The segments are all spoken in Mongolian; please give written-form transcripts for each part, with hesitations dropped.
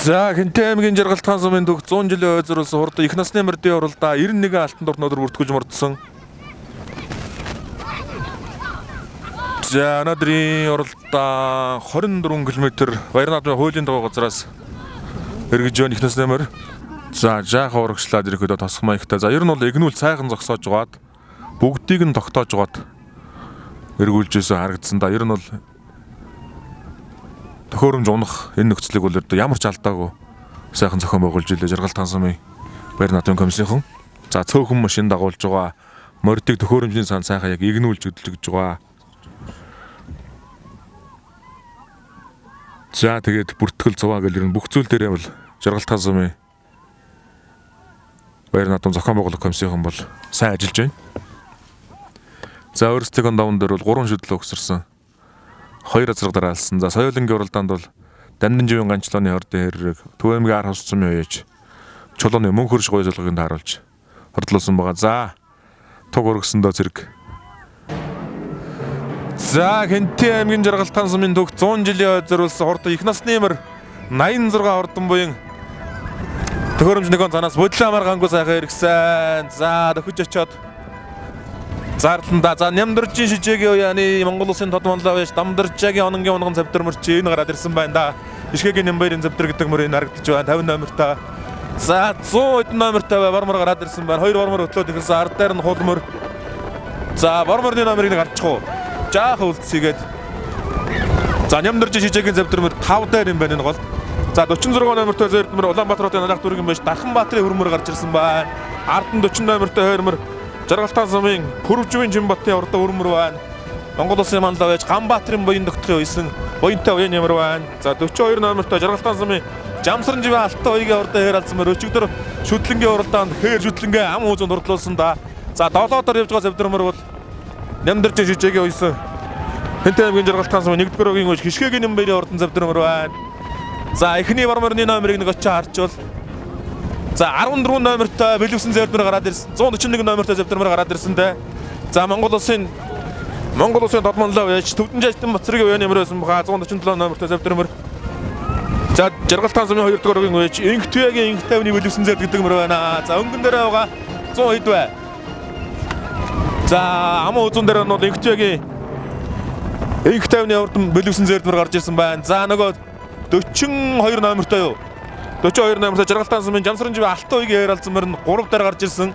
За Хэнтэй аймгийн Жаргалтхан сумын төгс 100 жилийн хойзруулсан хурд их насны мордын уралдаа 91 алтан дурт өнөөдөр бүртгэж мордсон. За өнөөдрийн уралдаа 24 км Баярнаадмын хуулийн дагуу газраас эргэж байна их насны морь. За жаахан урагшлаад ирэхэд тосох маягтай. За ер нь бол эгнүүл сайхан зогсоож байгаад бүгдийг нь тогтоож байгаад эргүүлж исэн харагдсан да. Ер нь бол төхөөрөмж унах энэ нөхцөлийг бол ердөө ямар ч алдаагүй сайхан зохион байгуулж илээ Жаргалтхан сумын Баяр наадмын комиссийнхан. За цөөхөн машин дагуулж байгаа мордыг төхөөрөмжийн сан сайхан яг игнүүлж хөдөлгөж байгаа. За тэгээд бүртгэл зуваа гэл ер нь бүх зүйл дээрээ бол Жаргалтхан сумын Баяр наадам зохион байгуулах комиссийнхан бол сайн ажиллаж байна. За өөрсдийнхөө даван дээр бол 3 шүдэл угсарсан. 2 азраг дараалсан. За соёлынгийн уралдаанд бол Дамдинживийн ганчлооны хордын хэрэг Төв аймгийн ар хос цумын уяж чулууны мөнх хөрш гоё зулгыг тааруулж хордлуулсан байгаа. За туг өргөсөндөө зэрэг. За Хэнтэй аймгийн Жаргалтхан сумын төгс 100 жилийн хойд зориулсан хурд их насны мөр 86 хурдан буян төхөөрөмж нэгэн занаас бодлоо амаргаангүй сайхан иргсэн. За дөхөж очиод зарланда. За Нямдаржийн шижээгийн уяаны Монгол улсын тод манлай уяж Дамдаржаагийн ононгийн унган цавдар мөрч энэ гараад ирсэн байна да. Ишгээгийн Нямбарын цавдар гэдэг мөр энэ харагдаж байна. 50 номертой. За 100 хэдэн номертой бормор гараад ирсэн байна. Хоёр бормор хөтлөөд эхэлсэн. Ард дээр нь хулмөр. За борморны номерыг нэг харчих уу. Жаахан үлдсийгээд. За Нямдаржийн шижээгийн цавдар мөр 5 дээр юм байна энэ гол. За 46 номертой зөрдмөр Улаанбаатар хотын анагаах дүүргийн байж Дарханбаатарын хөрмөр гарч ирсэн байна. Ард нь 40 номертой хойрмөр Жаргалтхан сумын Пүрвживийн Жинбатын урдаа өрмөр байна. Монгол улсын манлай байж Ганбаатарын буян тогтохын уйсан буянтай уян ямар байна. За 42 номертой Жаргалтхан сумын Жамсранживийн алтан уягийн урдаа хээр алдсан мөр өчигдөр шүтлэнгийн уралдаанд хээр шүтлэнгээ ам үзэнд хурдлуулсан да. За 7 дор явж байгаа завдрамөр бол Нямдарч шижээгийн уйсан Хэнтэй аймгийн Жаргалтхан сумын 1-р өгийн үеж Хишгээгийн Нямбарын урдан завдрамөр байна. За эхний борморны номерыг нэг очиж харчвал за 14 номертой Бэлэвсэн зэвдмэр гараад ирсэн. 141 номертой зэвдмэр гараад ирсэн дээ. За Монгол улсын додмонлоо уяж Төвдөн жажтан Бацрыг уян ямар байсан баха 147 номертой зэвдмэр. За Жаргалтхан сумын 2 дугаар өгийн уяж Инх Түягийн Инх Тавны Бэлэвсэн зэвд гэдэг мөр байна. За өнгөн дээр байгаа 100 хэд вэ? За аман үзүүн дээр нь бол Инх Түягийн Инх Тавны урд Бэлэвсэн зэвдмэр гарч ирсэн байна. За нөгөө 42 номертой юу? 42 номертой Жаргалтхан сумын Жамсранжив алтан уягийн хээр алдсан мөр нь 3 дээр гарч ирсэн.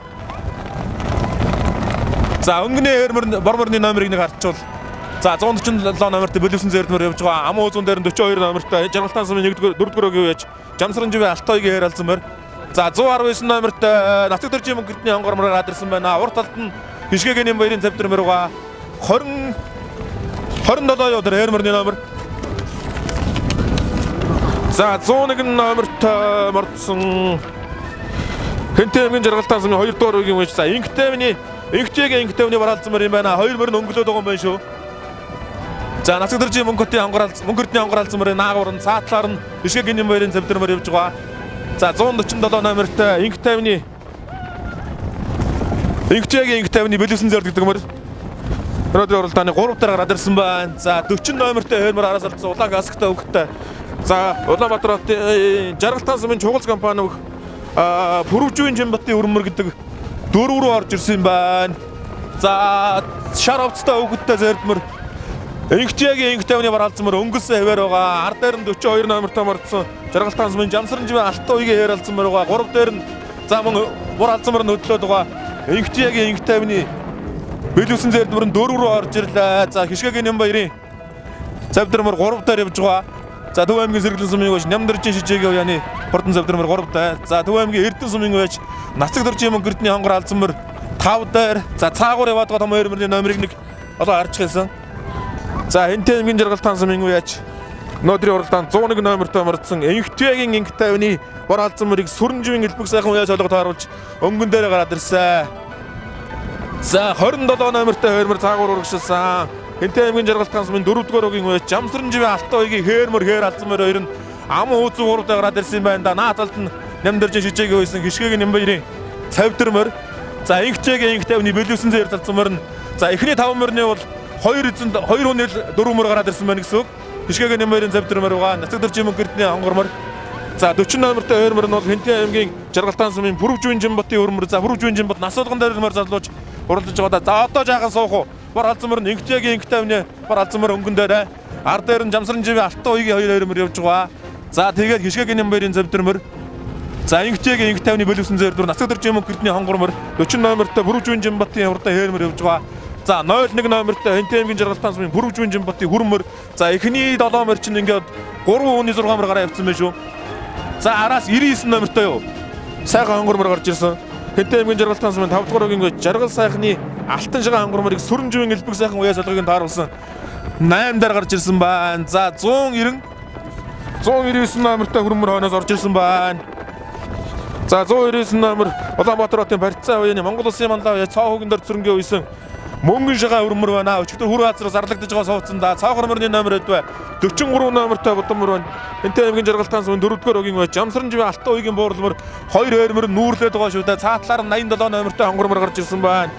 За өнгөний хээр борморны номерыг нэг харчвал за 147 номертой Бөлөвсөн зээрдмөр явж байгаа. Аман үзүүн дээр нь 42 номертой Жаргалтхан сумын 1-р 4-р өгийн үеж Жамсранживын алтан уягийн хээр алдсан мөр. За 119 номертой Нацаг дөржийн мөнгөний онгор мөр гараад ирсэн байна. Урд талд нь Хишгээгийн баярын цавдар мөр байгаа. 20 27 юу дээр хээр мөрний номер. За 101 номертой мордсон Хэнтэй аймгийн Жаргалтхан сумын 2 дугаар үеийн үеж за Инхтэвний Инхтэгийн Инхтэвний бараалцсан мөр юм байна. Хоёр мөр нь өнгөлөөд байгаа юм байна шүү. За Нацагдэржийн мөнгөтийн онгор мөнгөрдний онгор алцсан мөрийн наагур нь цаатлаар нь Ишгээгийн баярын цавдар мөр явж байгаа. За 147 номертой Инхтэвний Инхтэгийн Инхтэвний бэлэвсэн зэрд гэдэг мөр. Өнөөдрийн уралдааны 3 дээр гараад ирсэн байна. За 40 номертой хоёр мөр араас алдсан улаан гасгтай өнгөтэй. За Улаанбаатар хотын Жаргалтхан сумын чугалз компани өгөх Пүрвживийн Жинбатын өрмөр гэдэг дөрөв рүү орж ирсэн юм байна. За шар овцтой өвгөдтэй зэрдмөр Инхтягийн Инхтавны бараалцсан мөр өнгөлсөн хэвээр байгаа. Ар дээр нь 42 номертой мордсон Жаргалтхан сумын Жамсранживийн алтан уягийн хээр алдсан мөр байгаа. 3 дээр нь за мөн бур алдсан мөр нь хөдлөөд байгаа. Инхтягийн Инхтавны бэлэвсэн зэрдмөр нь дөрөв рүү орж ирлээ. За Хишгээгийн Нямбаярын завдрамөр 3 дээр явж байгаа. За Төв аймгийн сэргэлэн сумын байж Нямдаржийн шижээгийн уяаны хурдан завдрамөр 3 дээр. За Төв аймгийн Эрдэнэ сумын байж Нацаг дөржийн мөнгөрдний хонгор алдсан мөр 5 дээр. За цаагуур яваад байгаа том хоёр мөрний номерыг нэг одоо харж хэлсэн. За Хэнтэй аймгийн Жаргалтхан сумын үеач өнөөдрийн уралдаанд 101 номертой мордсон Инхтүягийн Инх тавны бор алдсан мөрийг Сүрэнживийн элбэг сайхан уяа солого тааруулж өнгөн дээр гараад ирсэн. За 27 номертой хоёр мөр цаагуур урагшилсан. Хэнтэй аймгийн Жаргалтхан сумын 4-р өгийн үеч Жамсранживийн алтан уягийн хээр мөр хээр алдсан мөр хоёр нь аман үзүү 3 дээр гараад ирсэн юм байна да. Наа талд нь Нямдаржин шижээгийн үйсэн Хишгээгийн Нямбаярын цавдар мөр. За Инхтэгийн Инх тавны бэлэвсэн зээр талцсан мөр нь за эхний 5 мөрний бол 2 эзэнд 2 хүн 4 мөр гараад ирсэн байна гэсэн үг. Хишгээгийн Нямбаярын цавдар мөр байгаа. Нацаг дөржийн мөнгөрдний онгор мөр. За 40 номертой хойрмор нь бол Хэнтийн аймгийн Жаргалтаан сумын Бүрвжүн Жинботын хөрмөр. За Бүрвжүн Жинбот насуулган дээр мөр залууж уралдаж байгаа да. За одоо жаахан суух уу. Бор алзамөр нь Инхтягийн инх тавны бор алзамөр өнгөн дээр. Ар дээр нь Жамсран живийн Алтан уягийн хоёр хойрмор явж байгаа. За тэгээд Хишгэгийн Нямбарын зэвдэрмөр. За Инхтягийн инх тавны бөлөвсөн зээрдүр Нацаг дөржин мөнх эрдний хонгормор 40 номертой Бүрвжүн Жинботын хурдан хойрмор явж байгаа. За 01 номертой Хэнтийн аймгийн Жаргалтаан сумын Бүрвжүн Жинботын хөрмөр. За эхний 7 мөр чинь ингээд 3.6 мөр гараа явцсан байх шүү. За араас 99 номертой юу? Сайхан хонгормор гарч ирсэн. Хэнтэн аймгийн Жаргалтаан сумын 5 дугаар өгийн Жаргал сайхны алтан шагаан хонгорморыг сүрэн живэн элбэг сайхан уяа солгыг нь тааруулсан. 8 дээр гарч ирсэн байна. За 190 199 номертой хөрмөр хойноос орж ирсэн байна. За 199 номер Улаанбаатар хотын барьцаа уяаны Монгол улсын манлай уяа цоо хөөгөн дээр цөрөнгөө уйсан мөнгөн шагаан хөрмөр байна. Өчигдөр хүр газар зарлагдаж байгаа сууцсан да. Цоо хөрмөрний номер хэд вэ? 43 номертой будамөр байна. Энтэй аймгийн Жаргалтаан сумын 4-р өгийн бай. Жамсран живийн Алтан уягийн буурлмөр 2 хойрмөр нүүрлээд байгаа шүү дээ. Цаатлаар 87 номертой хонгормор гарч ирсэн байна.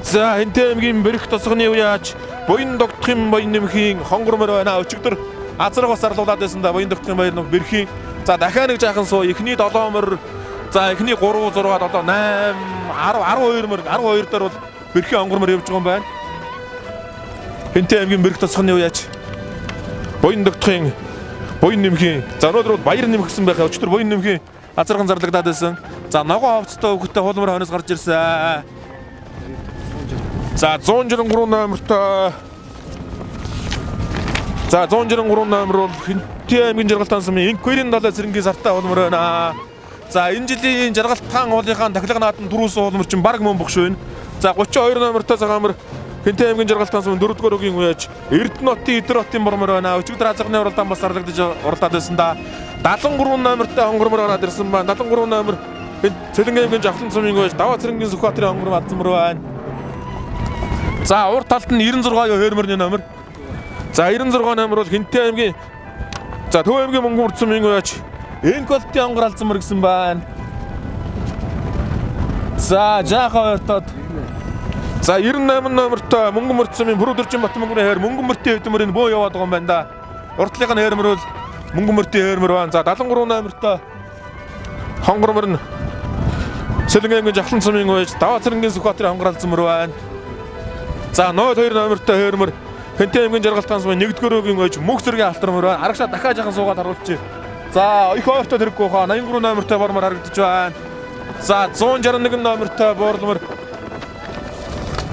За Хэнтэй аймгийн бэрх тосгоны уяач буян догтохын баян нэмхийн хонгормор байна. Өчигдөр азраг бас зарлуулад байсан да. Буян догтохын баян нүх бэрхийн. За дахиад нэг жаахан суу. Эхний 7 мөр за эхний 3 6 7 8 10 12 мөр 12 дээр бол бэрхийн онгормор явж байгаа юм байна. Хэнтэй аймгийн бэрх тосгоны уяач буян догтохын буян нэмхийн. За өнөөдөр бол баяр нэмхсэн байх. Өчигдөр буян нэмхийн азарган зарлагдаад байсан. За ногоон хувцастай хүүхдтэй хулмар хойноос гарч ирсэн. За 163 номертой. За 163 номер бол Хэнтийн аймгийн Жаргалтаан сумын Инквирийн далай цэрэнгийн сартай хулмар байна. За энэ жилийн Жаргалтаан уулынхаа тахилга наадам түрүүсэн хулмар чинь баг мөн бохш байна. За 32 номертой цагаамар Хэнтийн аймгийн Жаргалтаан сумын 4-р өгийн уяач Эрдэнэ хотын Идэр хотын бормор байна. Өчигдөр азарганы уралдаан бас зарлагдаж уралдаад байсан да. 73 номертой хонгормор ороод ирсэн байна. 73 номер Цэлэнгийн аймгийн Жавхлан сумын уяач Даваа цэрэнгийн Сүхбаатарын хонгорм алдсамар байна. За урд талд нь 96 юу хойрморны номер. За 96 номер бол Хэнтийн аймгийн за Төв аймгийн Мөнгөн мөрд сумын уяач Энколтын хонгор алдсамар гэсэн байна. За жаахан ойртоод. За 98 номертой Мөнгөн мөрд сумын Бүрүү Дөржин Бат мөнгөний хайр Мөнгөн мөртийн хэвдмөр энэ бөө яваад байгаа юм байна да. Уртлынх нь хайрмөр бол Мөнгөн мөртийн хайрмөр байна. За 73 номертой хонгормор нь Сэлэнгийн аймгийн Жавхлан сумын уяач Даваа цэрэнгийн Сүхбаатарын хонгор алдсан мөр байна. За 02 номертой хайрмөр Хэнтийн аймгийн Жаргалтаан сумын 1-р өгийн уяач Мөнх зэргийн алтармөр байна. Арагшаа дахиад жаахан суугаад харуулчих. За их ойртой тэрэггүй хаа 83 номертой бормор харагдаж байна. За 161 номертой буурлмөр.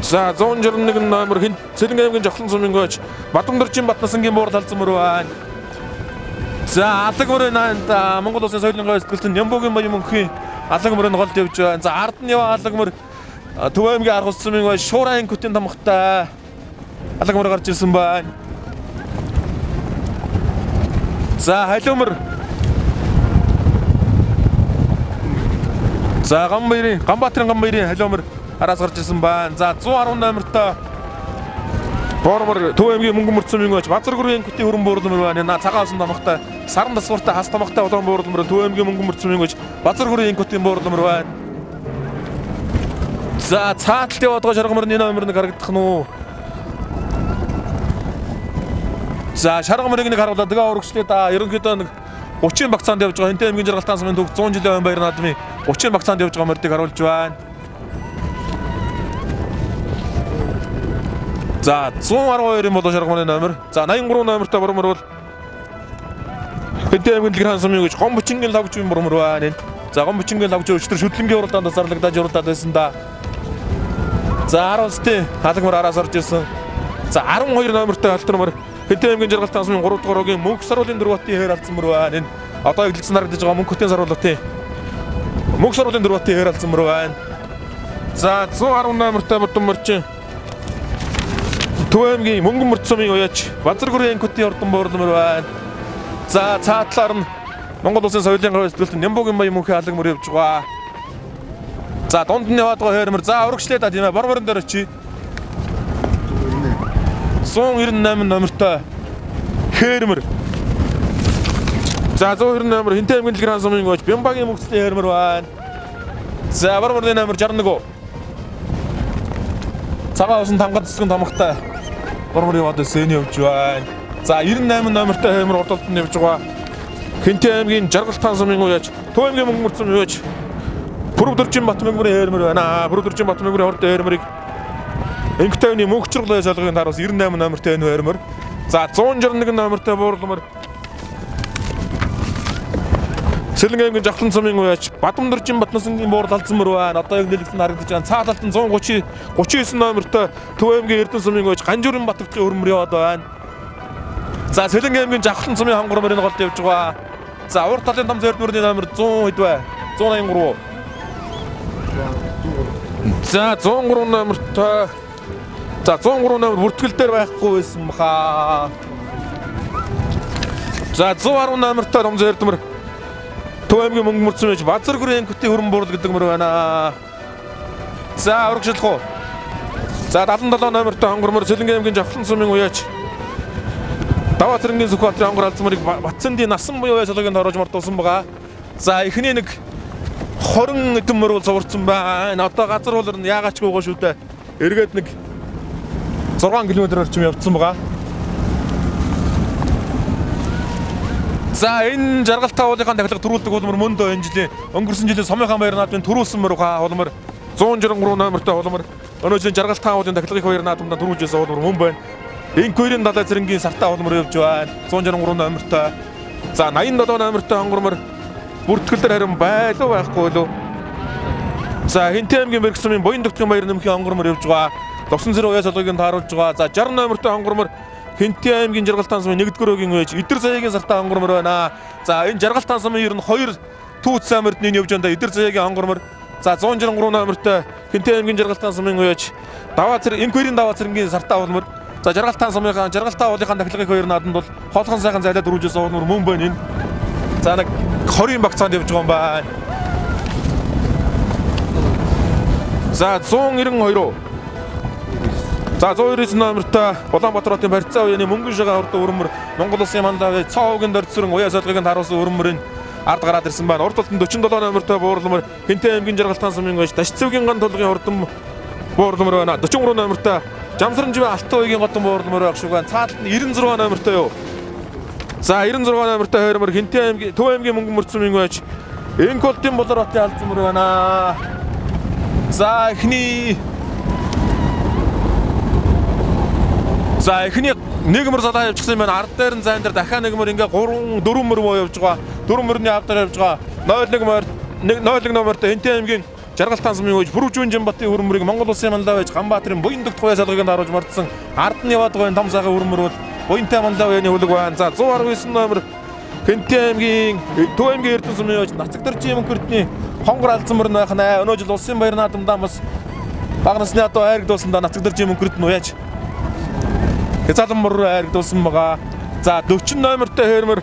За 161 номер Хин Цэлэнгийн аймгийн Жавхлан сумын уяач Бадамдэржин Батнасангийн буурал алдсан мөр байна. За алаг мөрийн наанд Монгол улсын соёлын гай сэтгэлтэн Нямбугийн баян мөнхийн алаг мөрөнд голд явж байна. За ард нь яваа алаг мөр Төв аймгийн арга ус сумын уяач Шуурайн Инкүтийн тамгатай алаг мөр гарч ирсэн байна. За халиумөр. За Гамбаирын Ганбаатарын Гамбаирын халиумөр араас гарч ирсэн байна. За 110 номертой Бормор Төв аймгийн Мөнгөн мөрд сумын уяач Базаргүрийн Инкүтийн хөрөн буурлмөр байна. На цагаан усан тамгатай саран дасгууртай хас тамгатай улаан буурлмөр Төв аймгийн Мөнгөн мөрд сумын уяач Базаргүрийн Инкүтийн буурлмөр байна. За цааталт яваад байгаа шаргамөрний номер нэг харагдах нь уу? За шаргамөрийг нэг харуулаад тэгээ урагшлаа да. Ерөнхийдөө нэг 30 багцаанд явж байгаа Хэнтэн аймгийн Жаргалтаан сумын төв 100 жилийн өмнө баяр наадмын 30 багцаанд явж байгаа мөрдийг харуулж байна. За 112 юм болоо шаргамөрийн номер. За 83 номертой бормор бол Хэнтэн аймгийн Дэлгэр хаан сумын гэж гом бочингийн лагч юм бормор байна. За гом бочингийн лагч өчтөр шүтлэнгийн уралдаанд зарлагдаж уралдаад байсан да. За 10 сте халагмар араас орж ирсэн. За 12 номертой халтармар Хэнтэн аймгийн Жаргалтаан сумын 3 дугаар өгийн Мөнх саруулын дөрвөтийн хээр алдсан мөр байна. Энэ одоо эглэгсэн харагдаж байгаа Мөнх хотын саруулын Мөнх саруулын дөрвөтийн хээр алдсан мөр байна. За 110 номертой бодон мөрчин Төв аймгийн Мөнгөн мөрд сумын уяач Базаргүрийн Инкүтийн ордон буурлмөр байна. За цаатлаар нь Монгол улсын соёлын гавь сэтгэлтэн Нямбугийн баян мөнхийн алаг мөр явж байгаа. За дунд нь яваад байгаа хойрмор. За урагшлаа да тийм ээ. Борморон дээр очие. 198 номертой хээрмэр. За 198 номер Хэнтэн аймгийн Дэлгэр хаан сумын гооч Бямбагийн мөгцлийн хээрмэр байна. За борморны номер 61. Цагаан усан тамгад цэцгэн тамгатай бормор яваад байсан энэ явж байна. За 98 номертой хээрмэр урдалд нь явж байгаа. Хинтээ аймгийн Жаргалтаан сумын уяач Төв аймгийн мөнгө мөрцөн уяач Пүрвдөржин Батмөнгөрийн хээрмэр байна. Пүрвдөржин Батмөнгөрийн хорд хээрмэрийг Инх тайвны мөнх чаргал солгын тараас 98 номертой энэ хээрмэр. За 161 номертой буурлмар Сэлэнг аймгийн Жавхлан сумын уяач Бадамдөржин Батнасангийн буурал алдсан мөр байна. Одоо яг нэлэгдсэн харагдаж байна. Цаа талд нь 130 39 номертой Төв аймгийн Эрдэнэ сумын уяач Ганжуурын Батбатгийн өрмөр яваад байна. За Сэлэнг аймгийн Жавхлан сумын хонгор мөрийн голд явж байгаа. За урд талын том зэрдмөрний номер 100 хэд вэ? 183. За 103 номертой. За 103 номер бүртгэл дээр байхгүй байсан баха. За 110 номертой том зэрдмөр Төв аймгийн мөнгө мөрцөн байж Базаргүрийн ангитын хөрөн буурал гэдэг мөр байна. За урагшлах уу. За 77 номертой хонгор мөр Сэлэнг аймгийн Жавхлан сумын уяач Даваа цэрэнгийн Сүхбаатарын хонгор алдсан мөрийг Батсандын насан буюу уяа сологийн тоорож мордуулсан байгаа. За эхний нэг 20 хэдэн мөр бол цуварсан байна. Одоо газар хуулар нь яагаад ч гоогүй шүү дээ. Эргээд нэг 6 км орчим явцсан байгаа. За энэ жаргалтай уулынхаа тахилга төрүүлдэг улмар мөндөө энэ жилийн өнгөрсөн жилийн сумынхаа баяр наадмын төрүүлсэн мөр хаа улмар 163 номертой улмар өнөө жилийн жаргалтай уулын тахилгын баяр наадманд төрүүлж байсан улмар мөн байна. Инквэрийн далай цэрэнгийн сартаа улмар явж байна. 163 номертой. За 87 номертой хонгормор бүртгэл дээр харин байлуу байхгүй лөө. За Хинтээ аймгийн Бэрхсумын буян дөгтгийн баяр нэмхийн хонгормор явж байгаа. Лусан зэрэг уяа солгыг нь тааруулж байгаа. За 60 номертой хонгормор Хинтээ аймгийн Жаргалтаан сумын 1-р өгийн үеж Идэр заяагийн сартаа хонгормор байна. За энэ Жаргалтаан сумын ер нь 2 түүц сайн мөрдний явж байна. Идэр заяагийн хонгормор. За 163 номертой Хинтээ аймгийн Жаргалтаан сумын үеж даваа цэр инквэрийн даваа цэрэнгийн сартаа улмар. За Жаргалтаан сумынхаа Жаргалтаан уулынхаа тахилгын хоёр нааданд бол хоолхон сайхан зайлаад өрүүжсэн улмар мөн байна энэ. За нэг 20-ын багцаанд явж байгаа юм байна. За 192. За 199 номертой Улаанбаатар хотын барьцаа уяаны мөнгөн шагаа урд өрмөр Монгол улсын мандаа цоо угийн дорцорон уяа солгыг нь харуулсан өрмөрийн ард гараад ирсэн байна. Урд талд нь 47 номертой буурлмар Хинтээ аймгийн Жаргалтаан сумын байж Дашцэвгийн ган тулгын хурдан буурлмар байна. 43 номертой Жамсрамживын Алтан уягийн готон буурлмар байх шиг байна. Цаадалт нь 96 номертой юу? За 96 номертой хойрмор Хинтээ аймгийн Төв аймгийн мөнгөн мөрцөн байж Энколтын Булар хотын алдсан мөр байна. За эхний нэг мөр залаа явчихсан юм байна. Ард дээр нь зайн дээр дахиад нэг мөр ингээ 3 4 мөр муу явж байгаа. 4 мөрний ард дээр явж байгаа. 01 мөр 01 номертой Хинтээ аймгийн Жаргалтаан сумын үеж Бүрвжүүн Жамбатын хөрмөрийг Монгол улсын манлай байж Ганбаатарын буян дэгт хуяа салгыг нь харуулж мордсон. Ард нь яваад байгаа том сайхан хөрмөр бол буянтай манлай уяаны хүлэг байна. За 119 номер Хинтээ аймгийн Төв аймгийн Эрдэнэ сумын үеж Нацагдэрчийн мөнхөртний хонгор алдсан мөр нь байх нэ. Өнөө жил улсын баяр наадамдаа бас бага насны одоо айрагдуулсан да Нацагдэрчийн мөнхөрт нь уяаж хязгаарлан мөр айрагдуулсан байгаа. За 40 номертой хээрмэр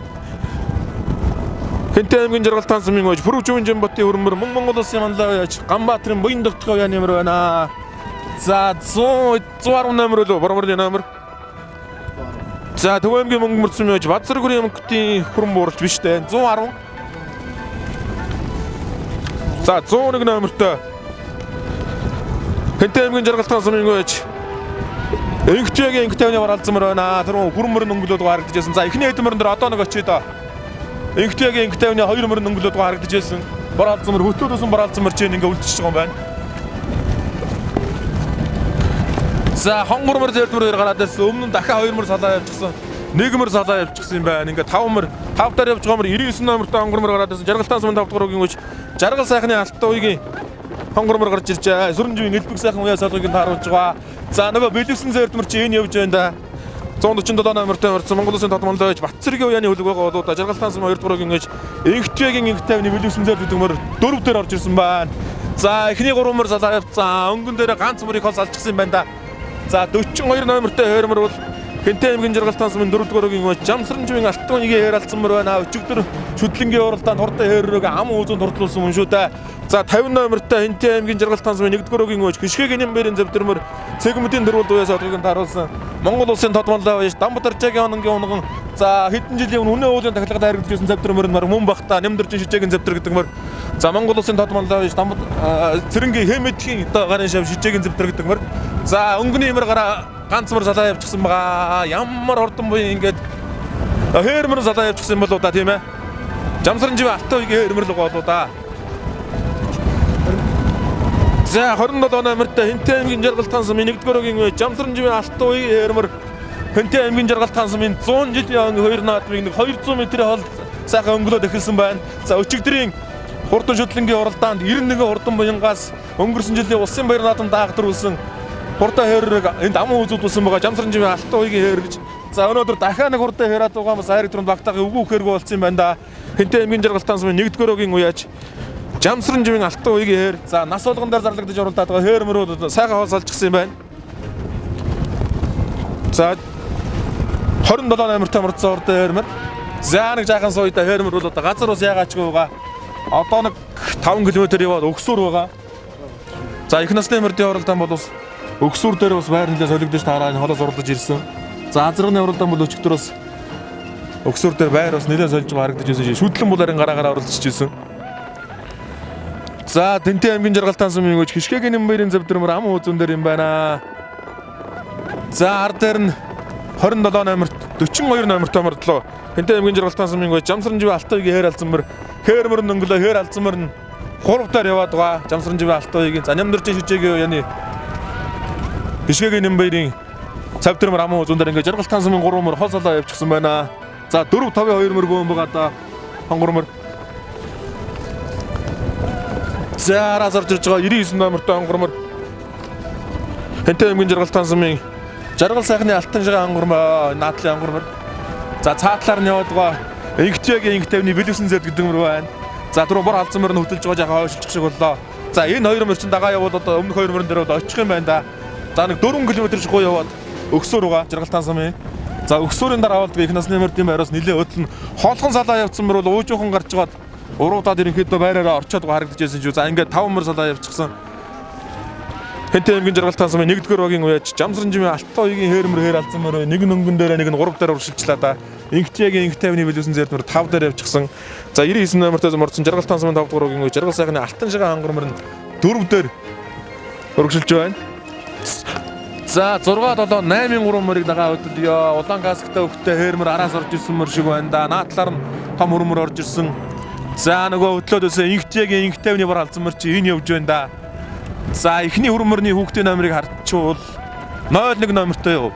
Хинтээ аймгийн Жаргалтаан сумын үеж Бүрвжүүн Жамбатын хөрмөр мөн Монгол улсын манлай уяаж Ганбаатарын буян догтгой уяаны мөр байна. За 100 110 номер лөө борморны номер. За Төв аймгийн мөнгө мөрцөн үеж Базаргүрийн мөнгөтийн хөрөн бууралж биш дээ. 110. За 101 номертой Хинтээ аймгийн Жаргалтаан сумын үеж Инхтягийн инхтягийн бараалцсан мөр байна. Тэр хүрэн мөрөн өнгөлөөд харагдаж байсан. За эхний хэдэн мөрөн дээр одоо нэг очие доо. Инхтягийн инхтягийн хоёр мөрөн өнгөлөөд харагдаж байсан. Бараалцсан мөр хөтөөдөөсөн бараалцсан мөр чинь ингээ үлдчихэж байгаа юм байна. За хонгор мөр зээлмөр хоёр гараад ирсэн. Өмнө нь дахиад хоёр мөр салаа явчихсан. Нэг мөр салаа явчихсан юм байна. Ингээ 5 мөр 5 дээр явж байгаа мөр 99 номертой хонгор мөр гараад ирсэн. Жаргалтаан сумын 5 дугаар үгийн үеж Жаргал сайхны алтан уягийн хонгор мөр гарч иржээ. Сүрэнживийн элбэг сайхан уяа солгыг нь тааруулж байгаа. За нөгөө бэлэвсэн зээрдмэр чи энэ явж байна да. 147 номертой орсон Монгол улсын тодмонлоо байж Батцэргийн уяаны хүлэг байгаа болоо да. Жаргалтаан сум 2 дугаар үгийн үеж Инхтягийн инхтайвны бэлэвсэн зээрд гэдэг мөр 4 дээр орж ирсэн байна. За эхний 3 мөр салаа явцсан. Өнгөн дээр ганц мөрийг хол салчихсан юм байна да. За 42 номертой хойрмор бол Хинтээ аймгийн Жаргалтаан сумын 4 дугаар үгийн үеж Жамсрамживын алтан уягийн хээр алдсан мөр байна. Өчигдөр шүдлэнгийн уралдаанд хурдан хээррөөг ам үүзэн турдлуулсан мөн шүү дээ. За 50 номертой Хинтээ аймгийн Жаргалтаан сумын 1 дугаар үгийн үеж Гიშгэгийн нэмбэрийн зэвдэрмөр Цэгмдийн дөрвөлд уяа содгийг нь тааруулсан Монгол улсын тодмонлоо байж Дамбатарчагийн ононгийн унган за хэдэн жилийн өмнө үнэ уулын тахилгад харагдаж байсан зэвдэрмөр нь мөн бахта нэмдэржин шижээгийн зэвдэр гэдэг мөр. За Монгол улсын тодмонлоо байж Дамбат цэрэнгийн хэмэдхийн одоо гарын шав шижээгийн зэвдэр гэдэг мөр. За өнгөний имэр гараа ганц мөр салаа явчихсан байгаа. Ямар хурдан буян ингээд хээрмэр салаа явчихсан болоо да тийм ээ. Жамсарн живийн алтан уягийн хээрмэр л болоо да. За 27 номертой Хэнтэй аймгийн Жаргал тансам 1-р өгийн Жамсарн живийн алтан уягийн хээрмэр Хэнтэй аймгийн Жаргал тансамын 100 жилийн хоёр наадмыг нэг 200 метрийн хол сайхан өнгөлөөд эхэлсэн байна. За өчигдрийн хурдан шүтлэнгийн уралдаанд 91 хурдан буянгаас өнгөрсөн жилийн улсын баяр наадам даагдруулсан хурдан хээррэг энд аман үзүүлсэн байгаа Жамсарн живийн алтан уягийн хээр гэж. За өнөөдөр дахиад нэг хурдан хээрээд байгаа бас айраг түрүүнд багтаагийн үгүй үхэргүй болсон юм байна да. Хэнтэй аймгийн Жаргал тансамын 1-р өгийн уяаж Жамсарн живийн алтан уягийн хээр. За нас болгон дээр зарлагдаж уралдаад байгаа хээр мөрүүд сайхан хоол салчихсан юм байна. За 27 номертой мөрдсөн хурдан хээрмэр. За нэг жаахан сууя хээрмэр бол одоо газар ус яагаачгүй байгаа. Одоо нэг 5 км яваад өгсөөр байгаа. За их насны мөрдийн уралдаан бол бас өгсүүр дээр бас байр нэлээ солигдож таараа энэ холоос уралдаж ирсэн. За азрагны уралдаан бол өчигдөр бас өгсүүр дээр байр бас нэлээ сольж байгаа харагдаж байсан. Шүдлэн бол харин гараа уралдаж ирсэн. За Тэнтэй аймгийн Жаргал тансамын өгч Хишгэгийн Нэмбэрийн зөвдрөмөр ам үзүүн дээр юм байна. За ар дээр нь 27 номерт 42 номерт мордлоо. Хэнтэй аймгийн Жаргал тансамын өгч Жамсарн живийн алтан уягийн хээр алзан мөр хээр мөр өнгөлөө хээр алзан мөр нь 3 дээр яваад байгаа. Жамсарн живийн алтан уягийн за нямдэрч шижээгийн яны Хишгэгийн Нэмбэрийн цавдрмөр ам үзүүн дээр ингээд Жаргал тансамын 3 мөр хол солоо явчихсан байна. За 4 5 2 мөр бөөн байгаа да. Хонгор мөр. За араас орж ирж байгаа 99 номертой онгормор. Хэнтэй аймгийн Жаргал тансамын Жаргал сайхны алтан жигаан онгормоо, наадлын онгормор. За цаатлаар нь яваад байгаа Инхтягийн инх тавны бэлэвсэн зэд гэдэг мөр байна. За түрүү бор халдсан мөр нь хөдөлж байгаа жаахан хойшилчих шиг боллоо. За энэ хоёр мөр чинь дагаа явбал одоо өмнөх хоёр мөрөн дээр бол очих юм байна да. За нэг 4 км шихуу яваад өгсөөр байгаа Жаргал тансамын. За өгсөөрийн дараа авалт их насны мөрдийн байраас нэлээ хөдлөн хоолхон салаа явцсан мөр бол уужуухан гарч байгаад уруудаад ерөнхийдөө байраараа орчоод харагдаж байсан шүү. За ингээд 5 мөр салаа явчихсан. Хэнтэй аймгийн Жаргал тансамын 1-р багийн уяаж Жамсарн живийн алтан уягийн хээр мөр хээр алзан мөр нэг нөнгөн дээр нэг нь 3 дээр уршилчлаа да. Инхтягийн инх тавны бэлэвсэн зэрд мөр 5 дээр явчихсан. За 99 номертой мордсон Жаргал тансамын 5 дугаар багийн уяаж Жаргал сайхны алтан шигаан хангар мөр нь 4 дээр өргөжлөж байна. За 6 7 8 3 мөрийг дагаа хөдөлгөө. Улаан касктай хөхтэй хээр мөр араас орж ирсэн мөр шиг байна да. Наадлаар нь том хөрмөр орж ирсэн. За нөгөө хөдлөөд өсөө Инхтягийн инх тавны бар алзан мөр чи энэ явж байна да. За эхний хөрмөрний хүүхдийн номерыг харчвал 01 номертой яв.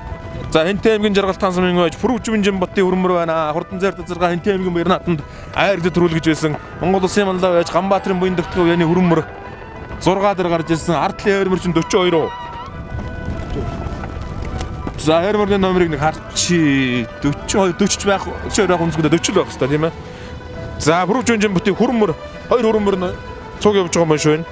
За Хэнтэй аймгийн Жаргал тансамын ойж Пүрвжимжин ботын хөрмөр байна. Хурдан зэр 6 Хэнтэй аймгийн баяр нааданд айрд төрүүлгэж байсан. Монгол улсын манлай байж Ганбаатарын буян дэгтгэв яны хөрмөр 6 дээр гарч ирсэн. Ардлын хөрмөр чинь 42 уу. За хөрмөрний номерыг нэг харчи 42 40 байх 42 байх үнсгүүдээ 40 л байх хэвээр тийм ээ. За Пүрвжимжин ботын хөрмөр хоёр хөрмөр нь цуг явж байгаа юм байна шүү энэ.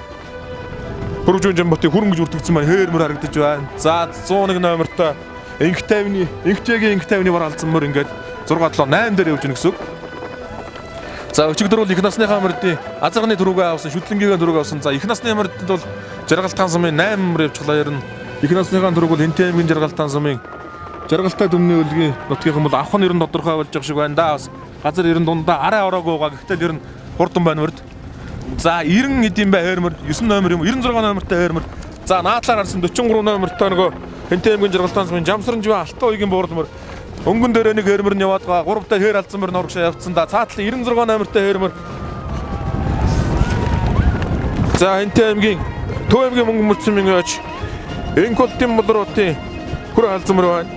Пүрвжимжин ботын хөрөн гэж үртгэгдсэн маань хээр мөр харагдаж байна. За 101 номертой инх тавны Инхтягийн инх тавны бар алдсан мөр ингээд 6 7 8 дээр явж гэнэ гэсэн үг. За өчигдөр бол их насныхаа мөрдийн азарганы түрүүгээ авсан, шүтлэнгийн түрүүгээ авсан. За их насны мөрдөд бол Жаргал тансамын 8 мөр явчихлаа ер нь. Их насныхаа түрүүг бол Хэнтэй аймгийн Жаргал тансамын Жаргалтай төмний өлгийн нутгийнхан бол авах нь ер нь тодорхой болж байгаа шиг байна да. Бас газар ер нь дундаа арай ороогүй байгаа. Гэхдээ ер нь хурдан байна мөрд. За 90 хэдийн бай хээрмэр 9 номер юм 96 номертой хээрмэр. За наадлаар гарсан 43 номертой нөгөө Хэнтэй аймгийн Жаргал тансамын Жамсарн живийн алтан уягийн буурлмөр өнгөн дээр нэг хээрмэр нь яваад байгаа. 3 дахь хээр алдсан мөр нурагшаа явцсан да. Цаатлын 96 номертой хээрмэр. За Хэнтэй аймгийн Төв аймгийн мөнгө мөрцөн минь ойч Энколтын болротын хүр алдсан мөр байна.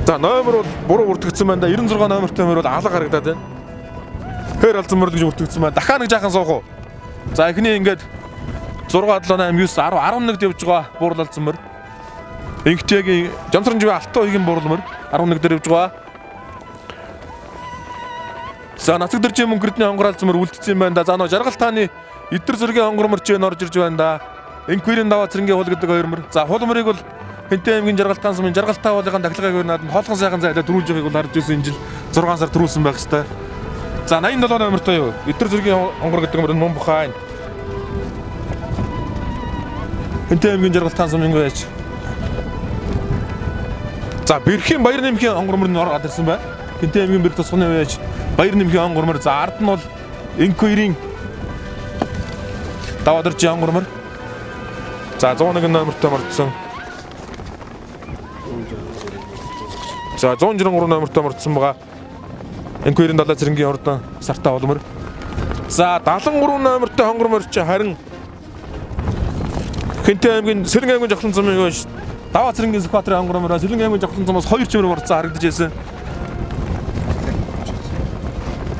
За номер бол буруу бүртгэгдсэн байна да. 96 номертой мөр бол алга харагдаад байна. Хээр алдсан мөр гэж бүртгэгдсэн байна. Дахиад нэг жаахан суух уу. За эхний ингээд 6 7 8 9 10 11-д явж байгаа буурал алдсан мөр. Инхтягийн Жамсарн живийн алтан уягийн буурал мөр 11 дээр явж байгаа. За нацаг дэржийн мөнгөрдний онгор алдсан мөр үлдсэн юм байна да. За нөө Жаргал тааны эдэр зэргийн онгор мөр чинь орж ирж байна да. Инквирийн даваа цэрэнгийн хул гэдэг хоёр мөр. За хул мөрийг бол Хэнтэй аймгийн Жаргал тансамын Жаргалтай хуулийнхаа тахилгааг өөр нааданд хоолхон сайхан зайлаа төрүүлж байгааг бол харж ирсэн энэ жил 6 сар төрүүлсэн байх хэвээр. За 87 номертой юу? Эдэр зэргийн онгор гэдэг мөр нь мөн бухай. Хэнтэй аймгийн Жаргал тансамын байж. За Бэрхийн баяр нэмхийн онгор мөр нь ороод ирсэн байна. Хэнтэй аймгийн бэр тусганы байж баяр нэмхийн онгор мөр. За ард нь бол Инквирийн даваа дэржийн онгор мөр. За 101 номертой мордсон. За 163 номертой мордсон байгаа. Инквэрийн далай цэрэнгийн урдан сартаа улмөр. За 73 номертой хонгор морь чи харин Хэнтэй аймгийн Сэрэн аймгийн Жавхлан замын хойш Даваа цэрэнгийн Сүхбаатарын хонгор морь Сэрэн аймгийн Жавхлан замаас 2 чимэр морцсон харагдаж байсан.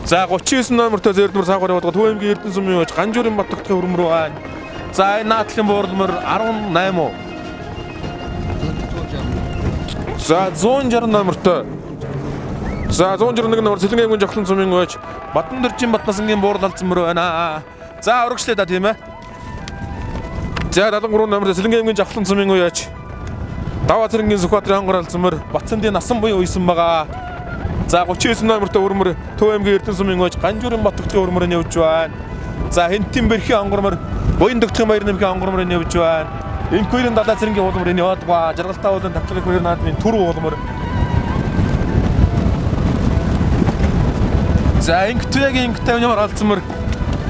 За 39 номертой зээрдмөр саагвар яваад Төв аймгийн Эрдэнэ сумын хойш Ганжуурын Баттагтын өрөм рүү байна. За энэ наадлын буурлмөр 18 уу? За 160 номертой. За 161 номер Сэлэн аймгийн Жавхлан сумын хойш Бадандэржин Батнасангийн буурал алдсан мөр байна. За өргөжлөө да тийм ээ. За 73 номер Сэлэн аймгийн Жавхлан сумын хойш Даваа цэрэнгийн Сүхбаатарын хонгор алдсан мөр Батсандын насан буян уйсан байгаа. За 39 номертой өрмөр Төв аймгийн Эрдэнэ сумын хойш Ганжуурын Баттагтын өрмөр нь явж байна. За Хэнтийн бэрхийн онгор мөр Буян дөгтхийн баяр нэмхийн онгор мөр нь явж байна. Инквэрийн далай цэрэнгийн уулмөр нь яваад байгаа. Жаргалтай уулын тавтлагын хоёр наадмын түр уулмөр. За Инктвэгийн Инктэй ямар алдсан мөр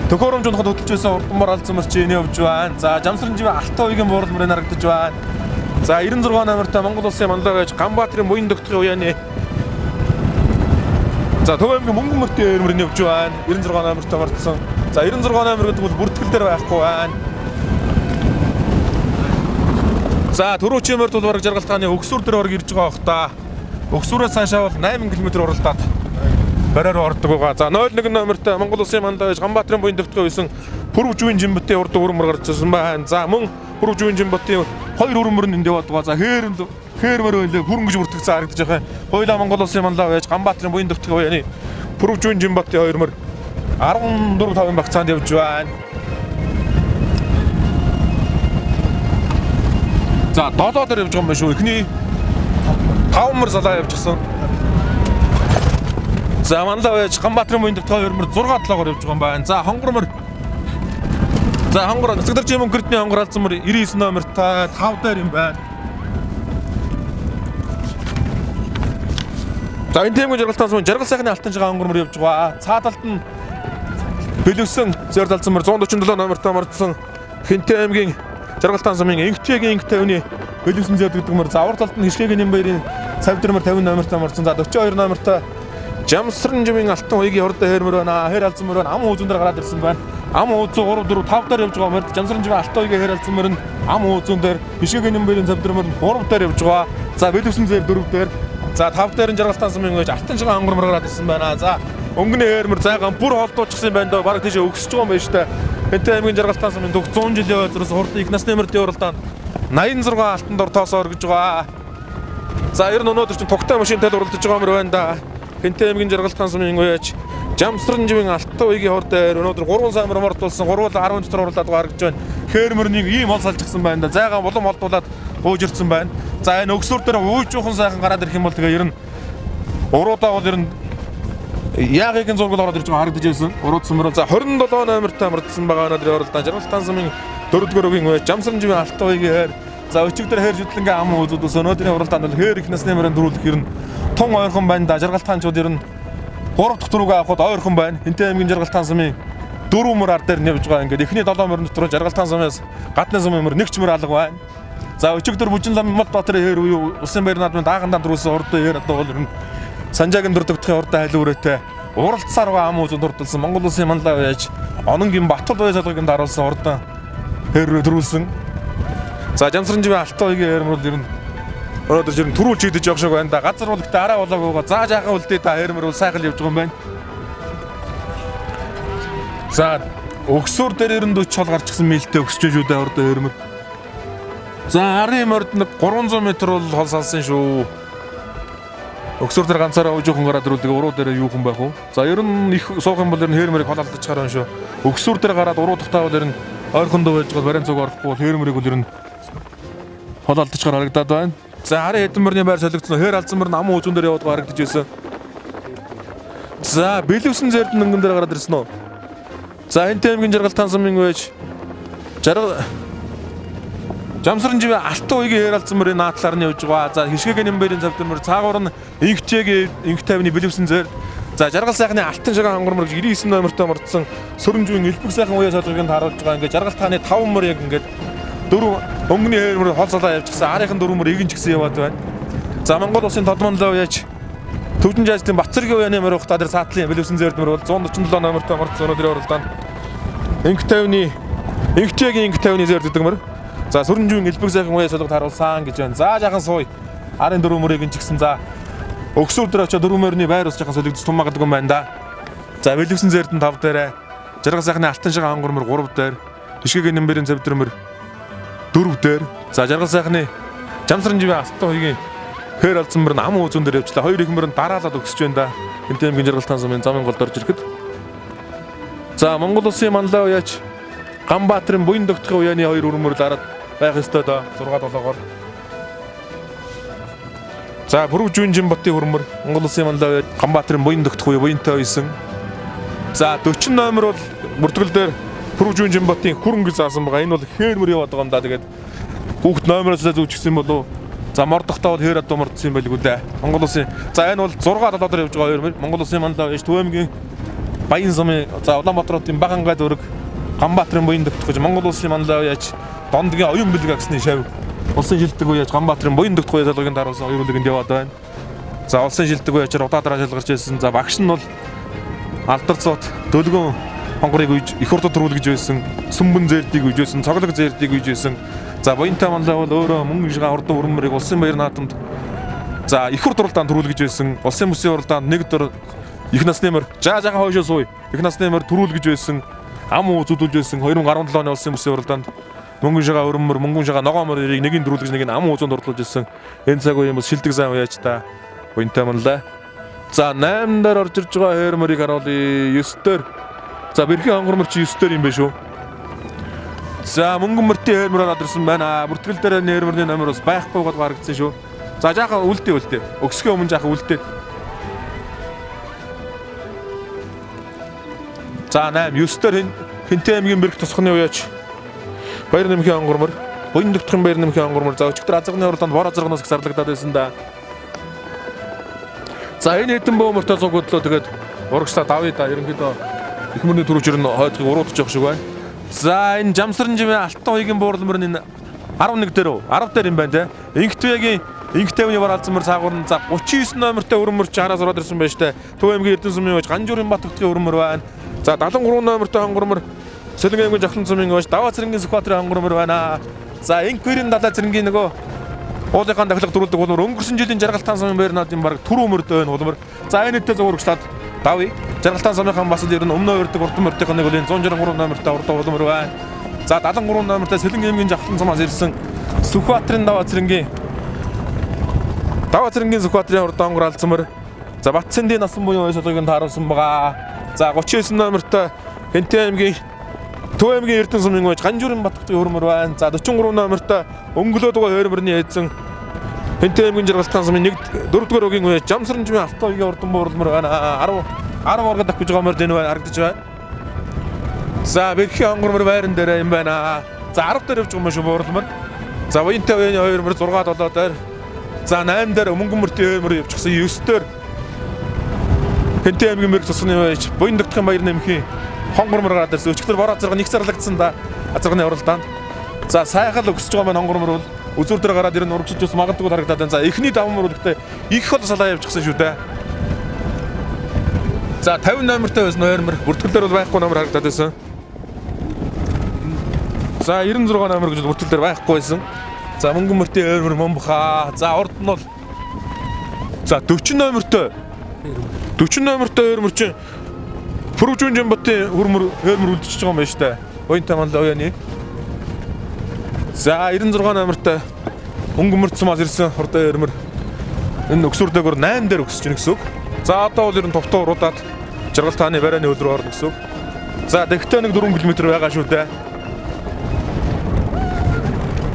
төхөөрөмж унахад хөдөлж байсан урдмар алдсан мөр чи энэ явж байна. За Жамсранживын алтан уягийн буурал мөрөнд харагдаж байна. За 96 номертой Монгол улсын манлай байж Ганбаатарын буян дөгтхийн уяаны За Төв аймгийн мөнгөн мөртийн өрмөр нь явж байна. 96 номертой мордсон. За 96 номер гэдэг бол бүртгэл дээр байхгүй байна. За түрүүчийн морд бол бараг жаргалтааны өгсүр дээр бараг ирж байгаа бох та. Өгсүрээс цаашаа бол 8 км уралдаад бариар ордог байгаа. За 01 номертой Монгол улсын мандаа байж Ганбаатарын буян дөгтгөө байсан Пүрвжүвийн жимбэтийн урд өрмөр гарч ирсэн байна. За мөн Пүрвжүвийн жимбэтийн хоёр өрмөр нь энд яваад байгаа. За хээр мөр байлээ бүрэн гэж бүртгэгдсэн харагдаж байгаа. Хоёулаа Монгол улсын манлаа байж Ганбаатарын буян дөгтгөө уяаны Пүрвжүвийн жимбэтийн хоёр мөр 14.5 багцаанд явж байна. За 7 дээр явж байгаа юм байна шүү. Эхний 5 мөр салаа явчихсан. За манлаа байж Ганбаатарын буян дөгтгөө хоёр мөр 6-7-оор явж байгаа юм байна. За хонгор мөр. За хонгор Цэгдэржийн мөнгөртний хонгор алдсан мөр 99 номертой 5 дээр юм байна. За энэ тэмдэг жаргалтаас мөн жаргал сайхны алтан жигаа хонгор мөр явж байгаа. Цаадалд нь бэлэвсэн зэр далсан мөр 147 номертой мордсон Хинтээ аймгийн Жаргалтаан сумын Инхтгийн Инх 50-ны бэлэвсэн зэр гэдэг мөр. За авар талд нь Хишгээгийн Нэмбаярын цавдэр мөр 50 номертой мордсон. За 42 номертой Жамсранжимын алтан уягийн хурдан хээр мөр байна. Хээр алдсан мөр байна. Ам уузван дээр гараад ирсэн байна. Ам ууз 3 4 5 дээр явж байгаа мөр. Жамсранжимын алтан уягийн хээр алдсан мөр нь ам уузван дээр Хишгээгийн Нэмбаярын цавдэр мөр 3 дээр явж байгаа. За бэлэвсэн зэр 4 дээр. За 5 дээр нь Жаргалтаан сумын гэж алтан жигаан онгор мөр гараад ирсэн байна. За өнгөний хээр мөр зайгаан бүр холдуулчихсан юм байна даа. Бараг тийшээ өгсөж байгаа юм байна шүү дээ. Хэнтэй аймгийн Жаргалтаан сумын төг 100 жилийн ойзроос хурдан их насны мөрдийн уралдаанд 86 алтан дор тоосоо өргөж байгаа. За ер нь өнөөдөр чинь тугтай машинтай л уралдаж байгаа мөр байна да. Хэнтэй аймгийн Жаргалтаан сумын уяаж Жамсранживын алтан уягийн хор дээр өнөөдөр 3 сайн мөр мордуулсан 3 10 дотор уралдаад байгаа харагдаж байна. Хээр мөрнийг ийм хол салчихсан байна да. Зайгаан улам холдуулаад уужирсан байна. За энэ өгсүр дээр уужуухан сайхан гараад ирэх юм бол тэгээ ер нь уруудаа бол ер нь яагийн зураг ороод ирж байгаа харагдаж байсан. Уруудсан мөр. За 27 номертой мордсон байгаа өнөөдрийн уралдаан Жаргалтаан сумын 4-р өгийн үе Жамсранживын алтан уягийн хэр. За өчигдөр хээр жүтлэнгээ ам үзүүлсэн өнөөдрийн уралдаанд бол хээр их насны мөрөнд дөрүүлэх ер нь тун ойрхон байна да. Жаргалтаанчууд ер нь 3 дахь дөрвөгөө авахд ойрхон байна. Хинтээ аймгийн Жаргалтаан сумын 4 мөр ар дээр нь явж байгаа. Ингээд эхний 7 мөрөн дотор Жаргалтаан сумаас гадны сумын мөр нэг ч мөр алга байна. За өчигдөр Бүжин ламын Мод Баатарын хээр үе улсын баяр наадмын даагандаан дөрүүлсэн урд хээр одоо бол ер нь Санжаагийн дөрөвдөх урд хайлын үрээтэй уралдсаар байгаа ам үзэн дурдсан Монгол улсын манлай байж Ононгийн Батул бай салгыг даруулсан урдан хээр рүү төрүүлсэн. За Жамсранживын алтан уягийн хээр мөр ер нь өнөөдөр ер нь төрүүлж идэж явах шиг байна да. Газар бол гэхдээ араа болоогүй байгаа. За жаахан үлдээ та хээр мөр бол сайхан явж байгаа юм байна. За өгсөөр дээр 94 хол гарчихсан мэлтэй өгсөж шүү дээ урд хээр мөр. За арын морд нэг 300 м бол хол салсан шүү. Өгсөр дээр ганцаараа уужуухан гараад ирвэл тэгээ уруу дээр юу хүн байх вэ? За ер нь их суух юм бол ер нь хээр мөрийг хол алдчихаар байна шүү. Өгсөр дээр гараад уруу тухтаа бол ер нь ойрхондоо байж байгаа барин цуг орохгүй бол хээр мөрийг бол ер нь хол алдчихаар харагдаад байна. За арын хэдэн мөрний байр солигдсон. Хээр алдсан мөр нь ам үзүүн дээр яваад харагдаж байсан. За бэлэвсэн зэрдэн өнгөн дээр гараад ирсэн үү? За энэ тэмгийн Жаргалтаан сумын байж жаргал Жамсранживын алтан уягийн хээр алдсан мөрийн наадлаар нь явж байгаа. За Хишгээгийн Нэмбэрийн цавдар мөр цаагуур нь Инхтгийн Инх 50-ны бэлэвсэн зэр. За Жаргал сайхны алтан шагаан хонгор мөр 99 номертой мордсон Сөрөнжвийн элбэг сайхан уяа солгыг нь харуулж байгаа. Ингээд Жаргал тааны 5 мөр яг ингээд дөрөв өнгөний хээр мөр хол салаа явчихсан. Арийнхан дөрөв мөр игэн ч гэсэн яваад байна. За Монгол улсын тодмонлоо уяач Төвжин жаажтын Батцэргийн уяаны морь ухтаа дээр саатлын бэлэвсэн зээрд мөр бол 147 номертой морд өнөөдрийн уралдаанд Инх 50-ны Инхтягийн инх 50-ны зээрд гэдэг мөр. За сүрэнжүүн элбэг сайхан уяа солгод харуулсан гэж байна. За жаахан сууя. 14 мөрийг нь ч гисэн за өгсөөр дээр очиод 4 мөрний байр ус жаахан солигдож тум магадгүй юм байна да. За бэлэвсэн зээрд нь 5 дээрээ Жаргал сайхны алтан шагаан хонгор мөр 3 дээр Ишгэгийн нэмбэрийн цэвдэр мөр 4 дээр. За жаргал сайхны Жамсран живийн алтан хоёгийн хээр алдсан мөр нь ам үзүүн дээр явчлаа. Хоёр их мөр нь дараалал өгсөж байна да. Энтэй аймгийн жаргал таан сумын замын голд орж ирэхэд. За Монгол улсын манлай уяач Ганбаатарын буян догтхын уяаны хоёр өрмөр дараад байх ёстой доо 6 7-оор. За Бүрүүжүүн Жинботын хөрмөр Монгол улсын манлай уяач Ганбаатарын буян догтх уяа буянтай байсан. За 40 номер бол бүртгэл дээр Бүрүүжүүн Жинботын хөрөнгө заасан байгаа. Энэ бол хээр мөр яваад байгаа юм да. Тэгээд хүүхд номероос зүүчихсэн болов уу? За мордохтой бол хээр адуу мордсон юм байлгүй дээ. Монгол улсын за энэ бол 6 7 дээр явж байгаа хоёр мөр. Монгол улсын манлай уяач Төв аймгийн Баян сумын за Улаанбаатар хотын Багангай дүүрэг Ганбаатарын буян догтох гэж Монгол улсын манлай уяач Дондгийн оюун бэлэг агсны шав улсын шилдэг уяач Ганбаатарын буян догтох уяа залгыг даруулсан хоёр үлгэнд яваад байна. За улсын шилдэг уяачаар удаа дараа шалгарч байсан. За багш нь бол алдар цот дөлгөн хонгорыг үйж их урдад төрүүлгэж байсан. Сүмбэн зээрдийг үйж байсан. Цоглог зээрдийг үйж байсан. За буянтай манлай бол өөрөө мөнгө жигаа урдан өрмөрийг улсын баяр наадамд за их урд уралдаанд төрүүлгэж байсан. Улсын бүсийн уралдаанд нэг дор их насны мөр жаа жаахан хойшоо сууя. Их насны мөр төрүүлгэж байсан. Ам уу зүдүүлж байсан. 2017 оны улсын бүсийн уралдаанд мөнгөн жигаа өрмөр, мөнгөн жигаа ногоон мөр эрийг нэгийг төрүүлгэж нэг нь ам уу зүүнд орлуулж байсан. Энэ цаг үеийн бас шилдэг зам уяач та буянтай манлай. За 8 дээр орж ирж байгаа хээр мөрийг харуулъя. 9 дээр. За бэрхэн хонгор мөр чи 9 дээр юм байна шүү. За мөнгөн мөртийн хээр мөр ороод ирсэн байна. Бүртгэл дээр нэр мөрний номер бас байхгүй гол гаргацсан шүү. За жаахан үлдээ үлдээ. Өгсгөө өмнө жаахан үлдээ. За 8 9 дээр Хинтээ аймгийн бэрх тусганы уяач Баяр нэмхийн онгор мөр. Буян дөгтхөн баяр нэмхийн онгор мөр. За өчигдөр азарганы уралдаанд бор азарганаас их зарлагдаад байсан да. За энэ хэдэн бөөмөртэй цуг хөдлөө тэгээд урагшлаа давъя да. Ерөнхийдөө их мөрний түрүүчээр нь хойдохыг уруудчих явах шиг байна. За энэ Жамсран жимээ алтан хоёгийн буурлал мөр нь энэ 11 дээр үү? 10 дээр юм байна те. Инхтвэгийн Инхтэвний бар алдсан мөр цаагуур нь за 39 номертой өрмөр чи хараас ороод ирсэн байж тээ. Төв аймгийн Эрдэнэ сумын байж Ганжуурын бат өгтгийн өрмөр байна. За 73 номертой хонгормор Сэлэнгэ аймгийн Жавхлан сумын байж Даваа цэрэнгийн Сүхбаатарын хонгормор байна. За Инквэрийн далай цэрэнгийн нөгөө уулынхаа дахлага дөрүүлдэг улмөр өнгөрсөн жилийн Жаргалтаан сумын баяр наадын баг түрүү мөрд байна улмөр. За энэ нийтдээ зөв үргэлжлээд давъя. Жаргалтаан сумынхаа бас л ер нь өмнөө өрдөг урдан мөрдийнх нэг үлийн 163 номертой урдан улмөр байна. За 73 номертой Сэлэнгэ аймгийн Жавхлан сумаас ирсэн Сүхбаатарын Даваа цэрэнгийн Даваа цэрэнгийн Сүхбаатарын урдан онгор алдсан мөр. За Батсэндийн насан буян ой солгыг нь тааруулсан байгаа. За 39 номертой Хэнтэй аймгийн Төв аймгийн Эрдэнэ сумын байж Ганжуурын Батгтын хөрмөр байна. За 43 номертой өнгөлөөд байгаа хөрмөрний эзэн Хэнтэй аймгийн Жаргалтаан сумын 1 4-р өгийн үе Жамсран жимийн алтан уягийн урдан буурлмөр байна. 10 10 оргод авах гэж байгаа мөр энэ байна харагдаж байна. За бэрхийн онгормор байран дээр юм байна. За 10 дээр явж байгаа юм шүү буурлмөр. За Буянтай үеийн 2 мөр 6 7 дээр. За 8 дээр мөнгөн мөртийн 2 мөр явчихсан 9 дээр Хэнтэй аймгийн мэрэг тусганы байж буян догтхын баяр нэмхийн хонгор мөр гараад ирсэн. Өчигдөр бор азарга нэг зарлагдсан да. Азарганы уралдаанд. За сайхан л өксөж байгаа маань хонгор мөр бол үзүүр дээр гараад ирэн урагшиж ус магадгүй харагдаад байна. За эхний даван мөр үлдээ их хол салаа явчихсан шүү дээ. За 50 номертой байсан хоёр мөр бүртгэл дээр бол байхгүй номер харагдаад байсан. За 96 номер гэж бүртгэл дээр байхгүй байсан. За мөнгөн мөртийн хоёр мөр мөн баха. За урд нь бол за 40 номертой 40 номертой хоёр мөр чинь Пүрвжүүн Жамбатын хөрмөр хоёр мөр үлдчихэж байгаа юм байна шүү дээ. Оюнтай манлай оёны. За 96 номертой өнгө мөрт сумаас ирсэн хурдан хоёр мөр. Энэ өксүр дээгүүр 8 дээр өксөж гэнэ гэсэн үг. За одоо бол ер нь товтоо уруудаад жаргал тааны барайны хөл рүү орно гэсэн үг. За дэгтэй нэг 4 км байгаа шүү дээ.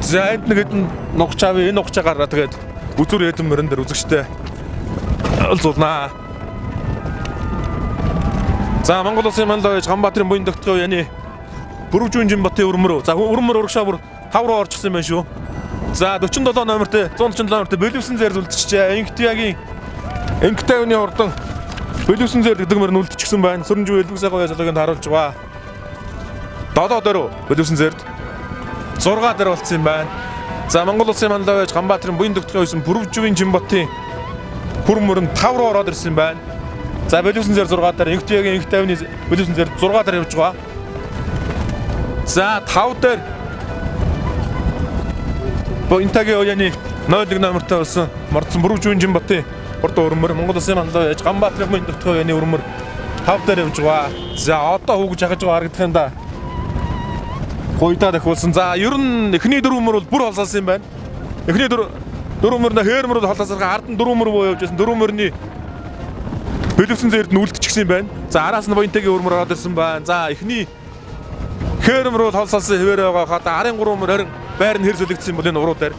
За энд нэг хэдэн нугч авъя. Энэ нугчаа гараа тэгээд үзүр хэдэн мөрөн дээр үзэгчтэй уулзуулнаа. За Монгол улсын манлай байж Ганбаатарын буян догтгоо яны Бүрвжүүн Жинбатын өрмөр. За өрмөр урагшаа бүр 5 руу орчихсон юм байна шүү. За 47 номертой 147 номертой Бөлөвсөн зээр үлдчихжээ. Инхтягийн Инхтайвны хурдан Бөлөвсөн зээр гэдэг мөр нь үлдчихсэн байна. Сүрэнжүү элбэг сайхан ялгааг нь харуулж байгаа. 7 дээр Бөлөвсөн зээрд 6 дээр болцсон юм байна. За Монгол улсын манлай байж Ганбаатарын буян догтгоо байсан Бүрвжүүн Жинбатын Хүрмөр нь 5 руу ороод ирсэн байна. За Белүсэн зэр 6 дээр Инх Туяагийн Инх Тайвны Белүсэн зэр 6 дээр явж байгаа. За 5 дээр Интагийн уяны 01 номертой болсон мордсон Бүрүүжүүн Жинбатын урд өрмөр Монгол Улсын манлай яаж Ганбаатарын мөн дөртгөө уяны өрмөр 5 дээр явж байгаа. За одоо хүүгж хагаж байгаа харагдах юм да. Гуйдаа дахиулсан. За ер нь эхний дөрвөн мөр бол бүр холсоолсон юм байна. Эхний дөрвөн мөр нэ хээр мөр бол холсоосарга ард нь дөрвөн мөр боо явж байсан. Дөрвөн мөрний Бөлөвсөн зэрд нь үлдчихсэн юм байна. За араас нь Буянтагийн өрмөр ороод ирсэн байна. За эхний хээр мөр бол холсоолсон хэвээр байгаа хаа арын гурван мөр харин байр нь хэр солигдсон юм бол энэ уруу дээр.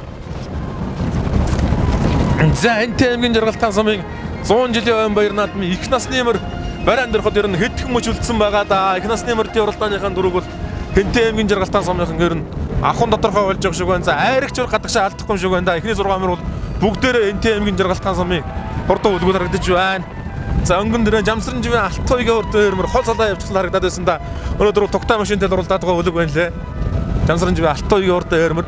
За Энтэй аймгийн Жаргалтаан сумын 100 жилийн ойн баяр наадмын их насны мөр барай андерход ер нь хэдхэн мөч үлдсэн байгаа да. Их насны мөрдийн уралдааныхаа дөрөв бол Хэнтэй аймгийн Жаргалтаан сумынхан ер нь авхан тодорхой болж байгаа шиг байна. За айрагч бол гадагшаа алдахгүй юм шиг байна да. Эхний 6 мөр бол бүгдээрээ Энтэй аймгийн Жаргалтаан сумын хурдан үлгүүд харагдаж байна. За өнгөн дөрөө Жамсран живэн Алтхойгийн урд мөр хол салаа явчихсан харагдаад байсан да. Өнөөдөр бол тугтай машинтай уралдаад байгаа үлэг байна лээ. Жамсран живэн Алтхойгийн урд мөр.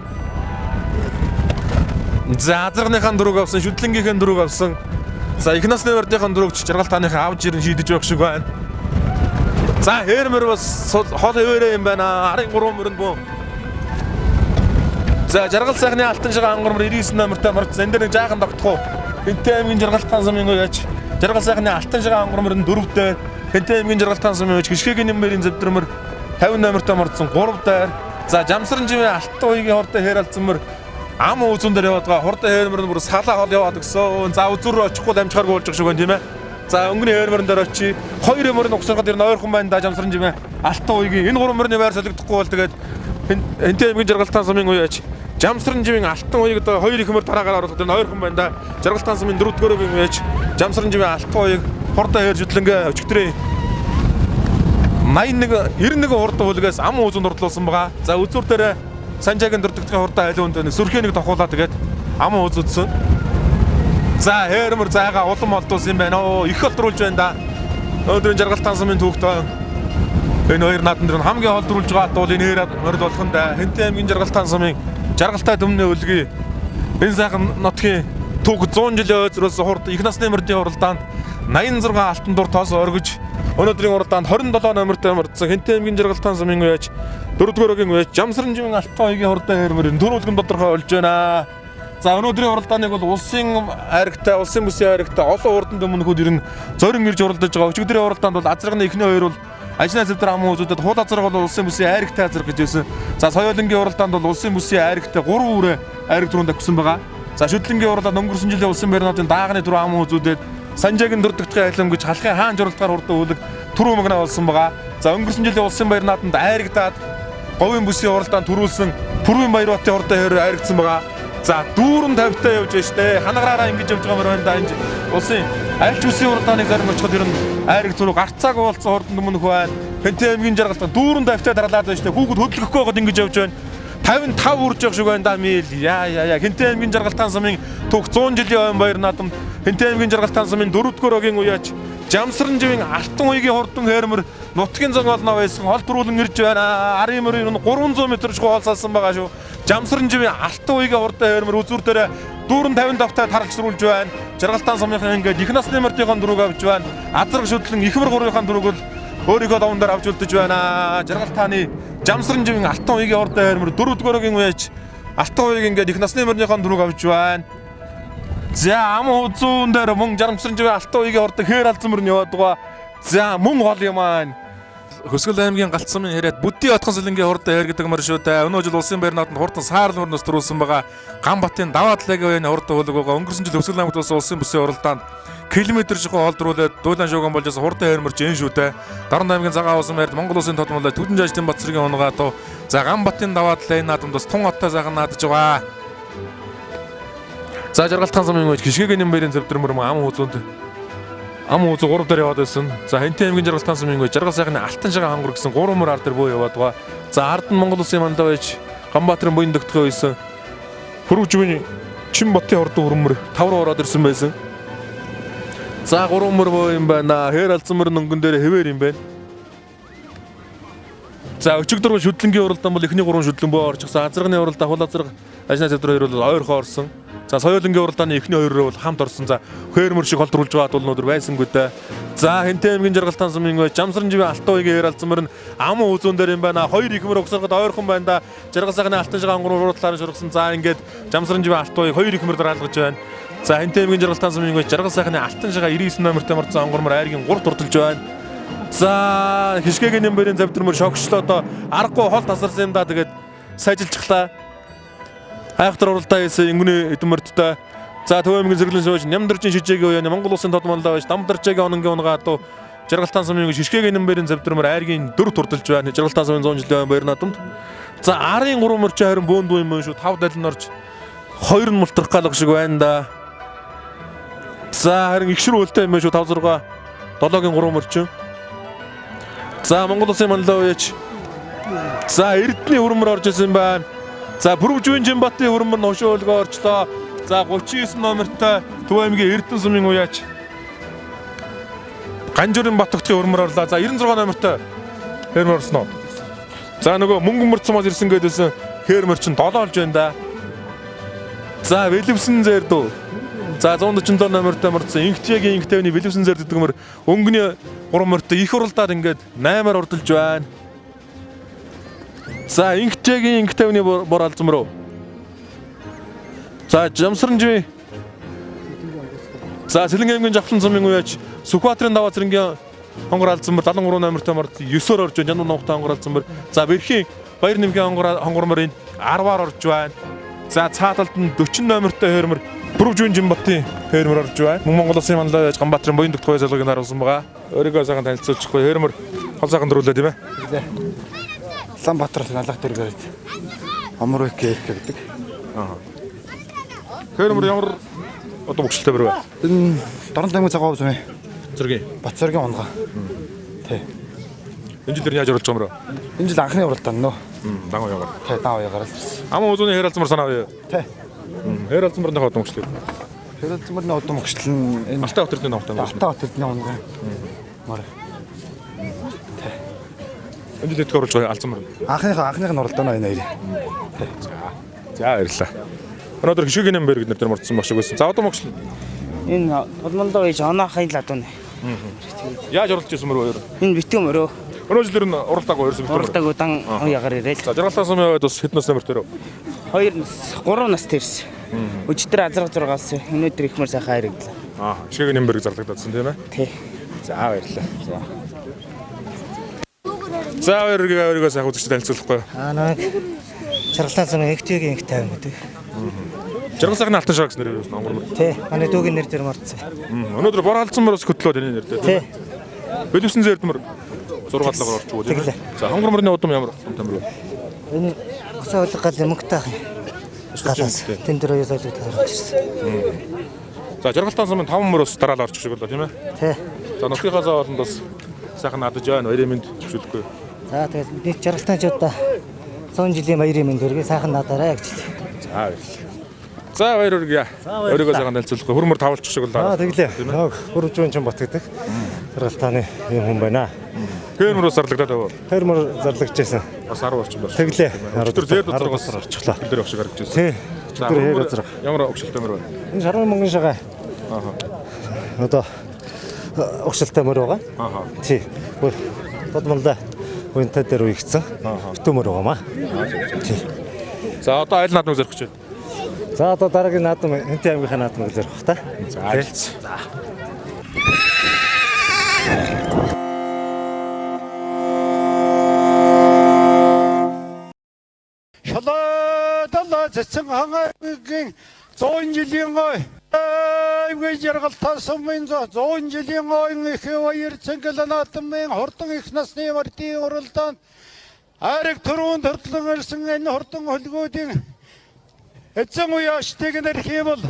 За азаргныхаа дөрөг авсан, шүдлэнгийнхээ дөрөг авсан. За их насны урдынхаа дөрөгч Жаргалтааныхаа авч ирэн шийдэж явах шиг байна. За хээрмэр бас хол хэвээрээ юм байна. Арын 3 мөрөнд бөө. За Жаргал сайхны алтан шиг ангар мөр 99 номертой морцсон. Энэ дээр нэг жаахан тогтох уу? Хэнтэй аймгийн Жаргалтаан сумын яаж Жаргал сайхны алтан шиг ангар мөрөнд 4 дээр Хэнтэй аймгийн Жаргалтаан сумын яаж Гიშгэгийн нэмэрийн зэвдэрмэр 50 номертой морцсон 3 дээр. За Жамсран живэн алтан уягийн хортой хээр алдсан мөр ам үзүүн дээр яваад байгаа. Хурдан хээрмэр нь бүр салаа хол яваад өгсөн. За үзүүр рүү очихгүй амжихааргүй болж байгаа шиг байна тийм ээ. За өнгөний хээрмэрэн дээр очие. Хоёр мөр нь угсархад ер нь ойрхон байна да Жамсран живэн алтан уягийн энэ гурван мөрний байр солигдохгүй бол тэгээд Энтэй аймгийн Жаргалтаан сумын үе яаж Жамсран живэн алтан уяг одоо хоёр их мөр дараагаар оруулахад энэ ойрхон байна да. Жаргалтаан сумын дөрөвдүгээр үеийн үеж Жамсран живэн алтан уяг хурдан хэр жүтлэнгээ өчигдрийн 81 91 хурдан хүлгээс ам үзүүнд урдлуулсан байгаа. За үзүүр дээр Санжаагийн дөрөвдүгээр хурдан айл үнд сүрхээ нэг тохуулаа тэгээд ам үзүүлсэн. За хээрмэр зайгаа улам олдуулсан юм байна. Оо их олдруулж байна да. Өнөөдрийн Жаргалтаан сумын түүхтэй энэ хоёр наадам дээр хамгийн холдруулж байгаа атуул энэ хээр морд болох нь да. Хэнтэй аймгийн Жаргалтаан сумын Жаргалтай төмний өлгий энэ сайхан нутгийн түүх 100 жилийн ойзроос хурд их насны мөрдийн уралдаанд 86 алтан дур тоос оргиж өнөөдрийн уралдаанд 27 номертой мордсон Хэнтэй аймгийн Жаргалтаан сумын үеж дөрөвдүгээр өгийн үеж Жамсран живэн алтан уягийн хурдан хээрмэр төрүүлгэн тодорхой болж байна. За өнөөдрийн уралдааныг бол улсын айрагтай, улсын бүсийн айрагтай олон хурдан дөмнөхүүд ер нь зорин ирж уралдаж байгаа. Өчигдрийн уралдаанд бол азарганы эхний хоёр бол Ажнаа зэвдэр аман үзүүдэд хул азарга бол улсын бүсийн айрагтай азарга гэж байсан. За соёолынгийн уралдаанд бол улсын бүсийн айрагтай 3 үрээ айраг түрүүнд давхсан байгаа. За шүдлэнгийн уралдаанд өнгөрсөн жилийн улсын барьнаадын дааганы дөрөв аман үзүүдэд Санжаагийн дөрөвдүгээр айлам гэж халахын хаан журалдгаар хурдан үүлэг түрүү мөгнө болсон байгаа. За өнгөрсөн жилийн улсын баярнааданд айрагдаад говийн бүсийн уралдаанд түрүүлсэн Пүрвийн Баярбатын хурдан хэр айрагдсан байгаа. За дүүрэн тавьтай явж штэ. Ханаграараа ингэж явж байгаа мөр байна да. Энэ улсын альч бүсийн уралдааныг зарим очиход ер нь айраг түрүү гарцаагүй болсон хурдан өмнөх байна. Хэнтэй аймгийн Жаргалтай дүүрэн тавьтай дарлаад байна штэ. Хүүхэд хөдлөхгүй байгаад ингэж явж байна. 55 үрж явах шиг байна да мил. Яа яа яа. Хэнтэй аймгийн Жаргалтаан сумын түүх 100 жилийн ойн баяр наадамд Хэнтэй аймгийн Жаргалтаан сумын дөрөвдүгээр огийн үеач Жамсран живэн алтан уягийн хурдан хээрмэр нутгийн зан олноо байсан хол төрүүлэн ирж байна. Арын мөр ер нь 300 м шгүй холсаасан байгаа шүү. Жамсран живэн алтан уягийн хурдан хээрмэр үзүүр дээр дүүрэн 50 давтаа таргалжруулж байна. Жаргалтаан сумынхан ингээд их насны мөрдийнхөө дөрөг авч байна. Азраг шүтлэн ихмэр гурвынхаа дөрөг бол өөрийнхөө даван дээр авч үлдэж байна. Жаргалтааны Жамсран живэн алтан уягийн хурдан хээрмэр дөрөвдүгээр огийн үеач алтан уяг ингээд их насны мөрдийнхөө дөрөг авч байна. За ам үзүүн дээр мөн Жамсран живэн алтан уягийн хурдан хээр алдсан мөр нь яваад байгаа. За мөн хол юм аа. Хөсгөл аймгийн Галт сумын хэрээд Бүддийн отхон сэлэнгийн хурдан хээр гэдэг мөр шүү дээ. Өнөө жил улсын баяр нааданд хурдан саарл мөрнөөс төрүүлсэн байгаа. Ганбатын даваа талаагийн үеийн хурдан хөлөг байгаа. Өнгөрсөн жил Хөсгөл аймагт болсон улсын бүсийн уралдаанд километр шихүү холдруулаад дуулан шууган болж байсан хурдан хээр мөрч энэ шүү дээ. Дорнод аймгийн Цагаан уусан мэрд Монгол улсын тодмолой Түдэн жаждын бат цэргийн унгаа дуу. За Ганбатын даваа талын наадамд бас тун оттой сайхан наадж байгаа. За Жаргалтаан сумын үеч Гიშгэгийн нэмбэрийн зэвдэрмөр ам үзүүнд ам үзүү 3 дээр яваад байсан. За Хэнтэй аймгийн Жаргалтаан сумын үеч Жаргал сайхны алтан шагаан хангар гэсэн 3 мөр ар дээр бөө яваад байгаа. За ард нь Монгол улсын мандаа байж Ганбаатарын буян дөгтгөө байсан. Хөрвжүгийн Чин ботын хурдан өрмөр 5 руу ороод ирсэн байсан. За 3 мөр бөө юм байна. Хээр алдсан мөр өнгөн дээр хэвээр юм байна. За өчигдөр шүдлэнгийн уралдаан бол эхний 3 шүдлэн бөө орчихсон. Азарганы уралдаан хул азарга ажнаа зэвдэр хоёр бол ойрхон орсон. За соёолынгийн уралдааны эхний хоёроо бол хамт орсон. За хээрмөр шиг холдруулж байгаа бол өнөөдөр байсангүй дээ. За Хэнтэй аймгийн Жаргалтан сумын үе Жамсарживын Алтан уягийн хээр алзан мөр нь аман үзүүн дээр юм байна. Хоёр их мөр угсаргад ойрхон байна да. Жаргал сайхны Алтан шагаа онгор уруу талаар шургасан. За ингээд Жамсарживын Алтан уяг хоёр их мөр дараалгаж байна. За Хэнтэй аймгийн Жаргалтан сумын үе Жаргал сайхны Алтан шагаа 99 номертой морцсон онгор мөр айргийн 3 дурдалж байна. За хишгэгийн нэмбэрийн завдэрмөр шогшлоо одоо аргагүй хол тасарсан юм да. Тэгээд сайжилчихлаа. Айхтар уралдаа хийсэн өнгөний эдэн мөрдтэй. За Төв аймгийн зэрэглэн сууж Нямдаржин шижээгийн уяаны Монгол улсын тод манлаа байж Дамдаржаагийн ононгийн унгаа адуу Жаргалтан сумын шишгээгийн нэмбэрийн завдэрмөр айргийн 4 турдалж байна. Жаргалтан сумын 100 жилийн баяр наадамд. За арын 3 мөрчөө харин бөөнд юм шүү. 5 далин орж 2 нь мултрах галга шиг байна да. За харин их шүр хөлтэй юм шүү. 5 6 7-гийн 3 мөрчөө. За Монгол улсын манлаа уяач. За Эрдэнэ хөрмөр орж исэн байна. За Бүрвжүн Жинбатын хөрмөр нь хошин өлгөө орчлоо. За 39 номертой Төв аймгийн Эрдэнэ сумын уяач. Ганжурын Батөгтгийн хөрмөр орлоо. За 96 номертой хөрмөр орсон уу? За нөгөө мөнгө мөрц сумаас ирсэн гэдээсэн хөрмөр чинь 7 олж байна да. За Вэлвсэн зэр дүү. За 147 номертой мөрцөн Инхтягийн Инхтавны Вэлвсэн зэр гэдэг мөр өнгөний 3 мөртөө их уралдаад ингээд 8-аар урдалж байна. За Инхтягийн Инхтавны бор алзам руу. За Жамсаранжи. За Сэлэнг аймгийн Жавхлан сумын уяач Сүхбаатарын даваа зэрэнгийн хонгор алзан мөр 73 номертой мөр 9-оор орж байна. Жануу номтой хонгор алзан мөр. За Бэрхийн Баяр нэмгийн хонгор хонгор мөр энд 10-аар орж байна. За цаа талд нь 40 номертой хөрмөр Бүрвжүн Жинбатын хөрмөр орж байна. Мөн Монгол улсын манлай байж Ганбаатарын буян дөгт хоёр залгыг харуулсан байгаа. Өөрийгөө сайхан танилцуулчихгүй хөрмөр хол сайхан дөрүүлээ тийм ээ. Улаанбаатар налах дөргөрөд Омройк гэдэг. Хөрмөр ямар одоо бөгшөлтэй бэр вэ? Энэ Дорнот аймгийн цагаан сумын Зэргийн. Батцоргийн унгаа. Тэ. Энэ жил яаж оруулж байгаа юм бэ? Энэ жил анхны уралдаан нөө. Дан уягаар. Тэ дан уягаар л ирсэн. Аман үзүүний хэр алзмар санаа юу? Тэ. Хэр алзмар нөх одоо бөгшөлтэй. Тэр зэмэрний удам өгчлөн энэ Алтай хотын номтой юм байна. Алтай хот эрдэнэ унгаа. Мөр. Энэ жил итгэх оруулж байгаа алзмар. Анхных нь уралдаан энэ хоёр. За баярлалаа. Өнөөдөр хишгэгийн нэмбэр гэдэг нэр дээр мордсон баг шиг байсан. За одоо могш Энэ тулмалдаа гэж оноохын ладуу нэ. яаж оролцож ирсэн мөр хоёр? Энэ битүүм өрөө. Өнөө жилээр нь уралдаагүй ерөөсөн битүүм. Уралдаагүй дан уягаар ирээл. За жаргалтан сумын хувьд бас хэд нас номер дээр вэ? 2 нас, 3 нас тэрсэн. Өчигдөр азраг зургаас өнөөдөр их мөр сайхан харагдлаа. Аа, хишгэгийн нэмбэрийг зарлагдсан тийм ээ. Тий. За баярлалаа. За. За өөрийгөө өөрийгөө сайхан үзэгчдэд танилцуулахгүй. Аа нэг Жаргалтан сумын Инхтягийн инх тайван гэдэг. Жаргал сайхны алтан шаг гэсэн нэрээр байсан онгор мөр. Тий. Манай дүүгийн нэр дээр морцсон. Өнөөдөр бор алдсан мөр бас хөтлөө таны нэр дээр. Тий. Бэлэвсэн зээрд мөр 6 талаар орчих уу тийм ээ. Тэглээ. За хонгор мөрний удам ямар удам мөр вэ? Энэ уцаа хөлөг гал мөнгөтэй ах юм. Галаас. Тэн дээр оюу соёлыг харуулж ирсэн. За жаргалтан сумын 5 мөр бас дараалал орчих шиг болоо тийм ээ. Тий. За нутгийнхаа зав болонд бас сайхан надаж байна. Баярын мэнд зөвшөөрөхгүй. За тэгээд нэг жаргалтан чудаа 100 жилийн баярын мэнд хүргэе сайхан надараа гэж. За баярлалаа. За баяр хүргье. Өөрийгөө сайхан танилцуулахгүй. Хөрмөр тавуулчих шиг болоо. Аа тэглээ. Нэг Бүрвжүүн чин бат гэдэг жаргалтааны юм хүн байна. Хөрмөр бас зарлагдаад байв. Тэр мөр зарлагч байсан. Бас 10 орчим байна. Тэглээ. Өчтөр зээр доторгоос орчихлоо. Тэр дээр явах шиг харагдаж байсан. Тий. Тэр хээр өзрөх. Ямар өгшөлтэй мөр вэ? Энэ шарван мөнгөн шагаа. Ааха. Одоо өгшөлтэй мөр байгаа. Ааха. Тий. Бодмолда уянтай дээр уягдсан. Битүү мөр байгаа маа. Тий. За одоо айл наадмыг зорих гэж байна. За одоо дараагийн наадам Хэнтэй аймгийнхаа наадмыг зорих бах та. За баярлалаа. Шалаа цэцэн хангайгийн 100 жилийн гой аймгийн жаргалтаа сумын 100 жилийн гойн их баяр цэнгэл наадмын хурдан их насны мартын уралдаанд айраг түрүүнд хордлон ирсэн энэ хурдан хөлгүүдийн эзэн уяаштыг нэрх юм бол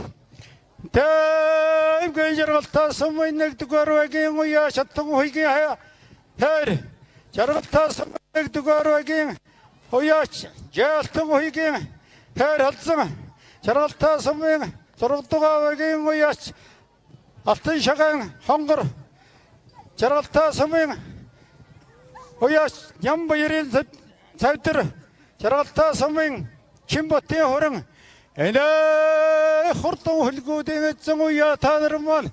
аймгийн жаргалтаа сумын нэгдүгээр багийн уяа шатан хуйгийн хайр жаргалтаа сумын нэгдүгээр багийн уяач жаалтан хуйгийн хайр халзан жаргалтаа сумын 6 дугаар багийн уяач алтан шагаан хонгор жаргалтаа сумын уяач Ням баярын цавдар жаргалтаа сумын Чинботын хуран Энэ хурдан хөлгүүдийн эзэн уяа та нар маань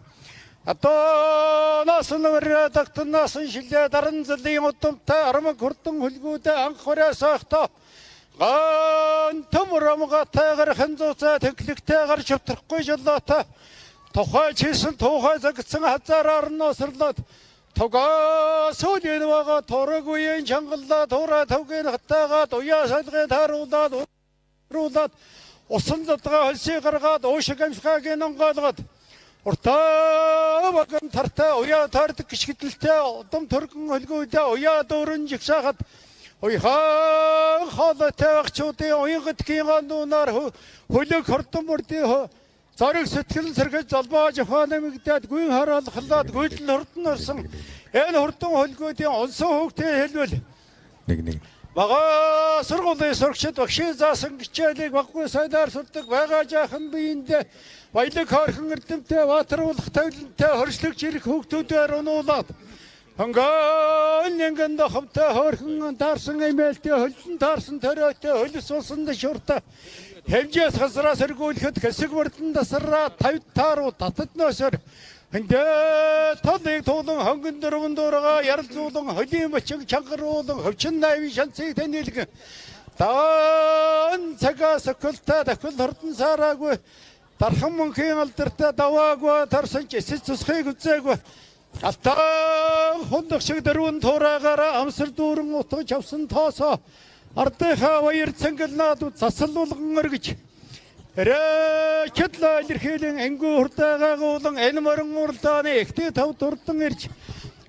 одоо насан өрөө дагтнаас шилээ даран зэлийн удамтай армаг хурдан хөлгүүдээ анх хураас ойхтоо ган төмөр амгатайгаар ханзууцаа тэглэгтэйгээр шавтрахгүй жолоотой тухай чийсэн туухай загцсан хазаараар нь осрлоод тугаа сүүлийн байгаа тураг үеийн чангаллаа туурай тавгийн хатаагаад уяа салгын тааруулаад уруулаад усан задгаа хөлсийг гаргаад уушиг амшгагийн онгойлгоод уртаа баган тартай уяа таардаг гიშгдэлтэй удам төргөн хөлгүүдээ уяа дүүрэн жигсаахад уяхан хоолойтой багчуудын уян гэдгийн нуунаар хөлөг хордон мөрдийн зориг сэтгэл сэргэж золбоо жохоо нэмэгдээд гүйн хараалхлаад гүйлэл хурдан орсон энэ хурдан хөлгүүдийн онсон хүүхдээ хэлбэл Нэг нэг. Бага сургуулийн сурагчид багшийн заасан хичээлийг баггүй сайнаар сурдаг байгаа жаахан биеиндээ баялаг хойрхон эрдэмтэй баатруулах тавилантай хөршлөгч ирэх хүүхдүүдээр унуулаад хөнгөн нэнгэн дохомтой хойрхон таарсан эмээлтэй хөлдөн таарсан ториотой хөлс усан шуртай хэмжээс хасраас эргүүлэхэд хэсэг мөрдөн тасраа 50 тааруу татад нөөсөр Эндээ толыг туулан хонгон дөрвөн дуурага яралзуулан хөлийн бочин чангаруулан хөвчин 80 шанцыг танилгэн даан цагаа соколтой дахил хурдан сараагүй дархан мөнхийн алдартай даваагүй тарсан ч эсэс цусхыг үзээгүй алтан хундах шиг дөрвөн туураагаараа амсар дүүрэн утгаж авсан тоосоо ардынхаа баяр цэнгэлнаад засал булган өргөж Рэчэдлээ илэрхийлэн ангуу хурдаагаагуулан энэ морин уралдааны ихтэй тав дурдан ирж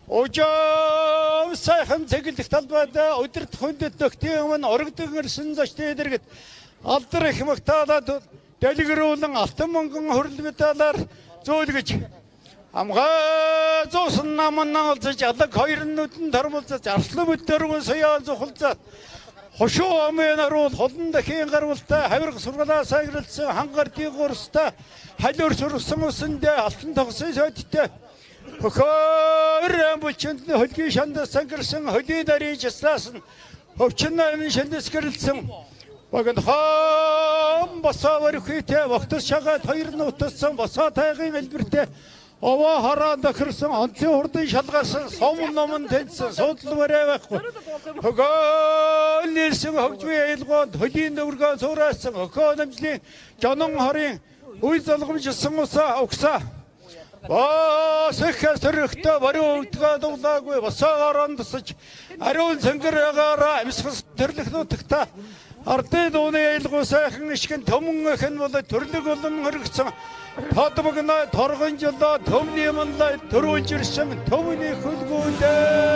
ужам сайхан цэглэх талбайд өдөрт хүндэт нөхдийн өмнө орогдон ирсэн зочдын дэргэд алдар их магтаалаад дэлгэрүүлэн алтан мөнгөн хөрөл медалаар зөөлгөж амгаа зуусан наман олзож алаг хоёр нүдэн тормолцож арслан бүт дөрвөн соёон зухалцаад хошуу амын аруул холон дахин гарвалтай хавирга сургалаа сайгралсан хангардын гурстай халиур сурсан усэндээ алтан тогсон содтой хөхөр амбулчинд хөлгийн шандас сангарсан хөлийн дарийн жаслаас нь хөвчин наймын шандэс гэрэлсэн богино хом босоо өрхийтэй вогтос шагаад хоёр нь утассан босоо тайгын элбэртэй овоо хараа тохирсон онцын хурдан шалгарсан сум номон тэнцсэн суудлал барай байхгүй хөгөөл нэрсэн хөгжмийн аялгоонд хөлийн дөвргөө цуураасан өхөө намжлын жонон хорын үйл золгомжсон усаа угсаа бас их сөрөгтөө бариу өвдгөө дуглаагүй босоогоор ондсож ариун цэнгэр агаараа амьсгал төрлөх нутагта ардын дууны аялгау сайхан ишгэн төмөн эх нь бол төрлөг улам хөргөцсөн тод богино торгон жолоо төмний манлай төрүүлж ирсэн төмний хөлгүүдээ.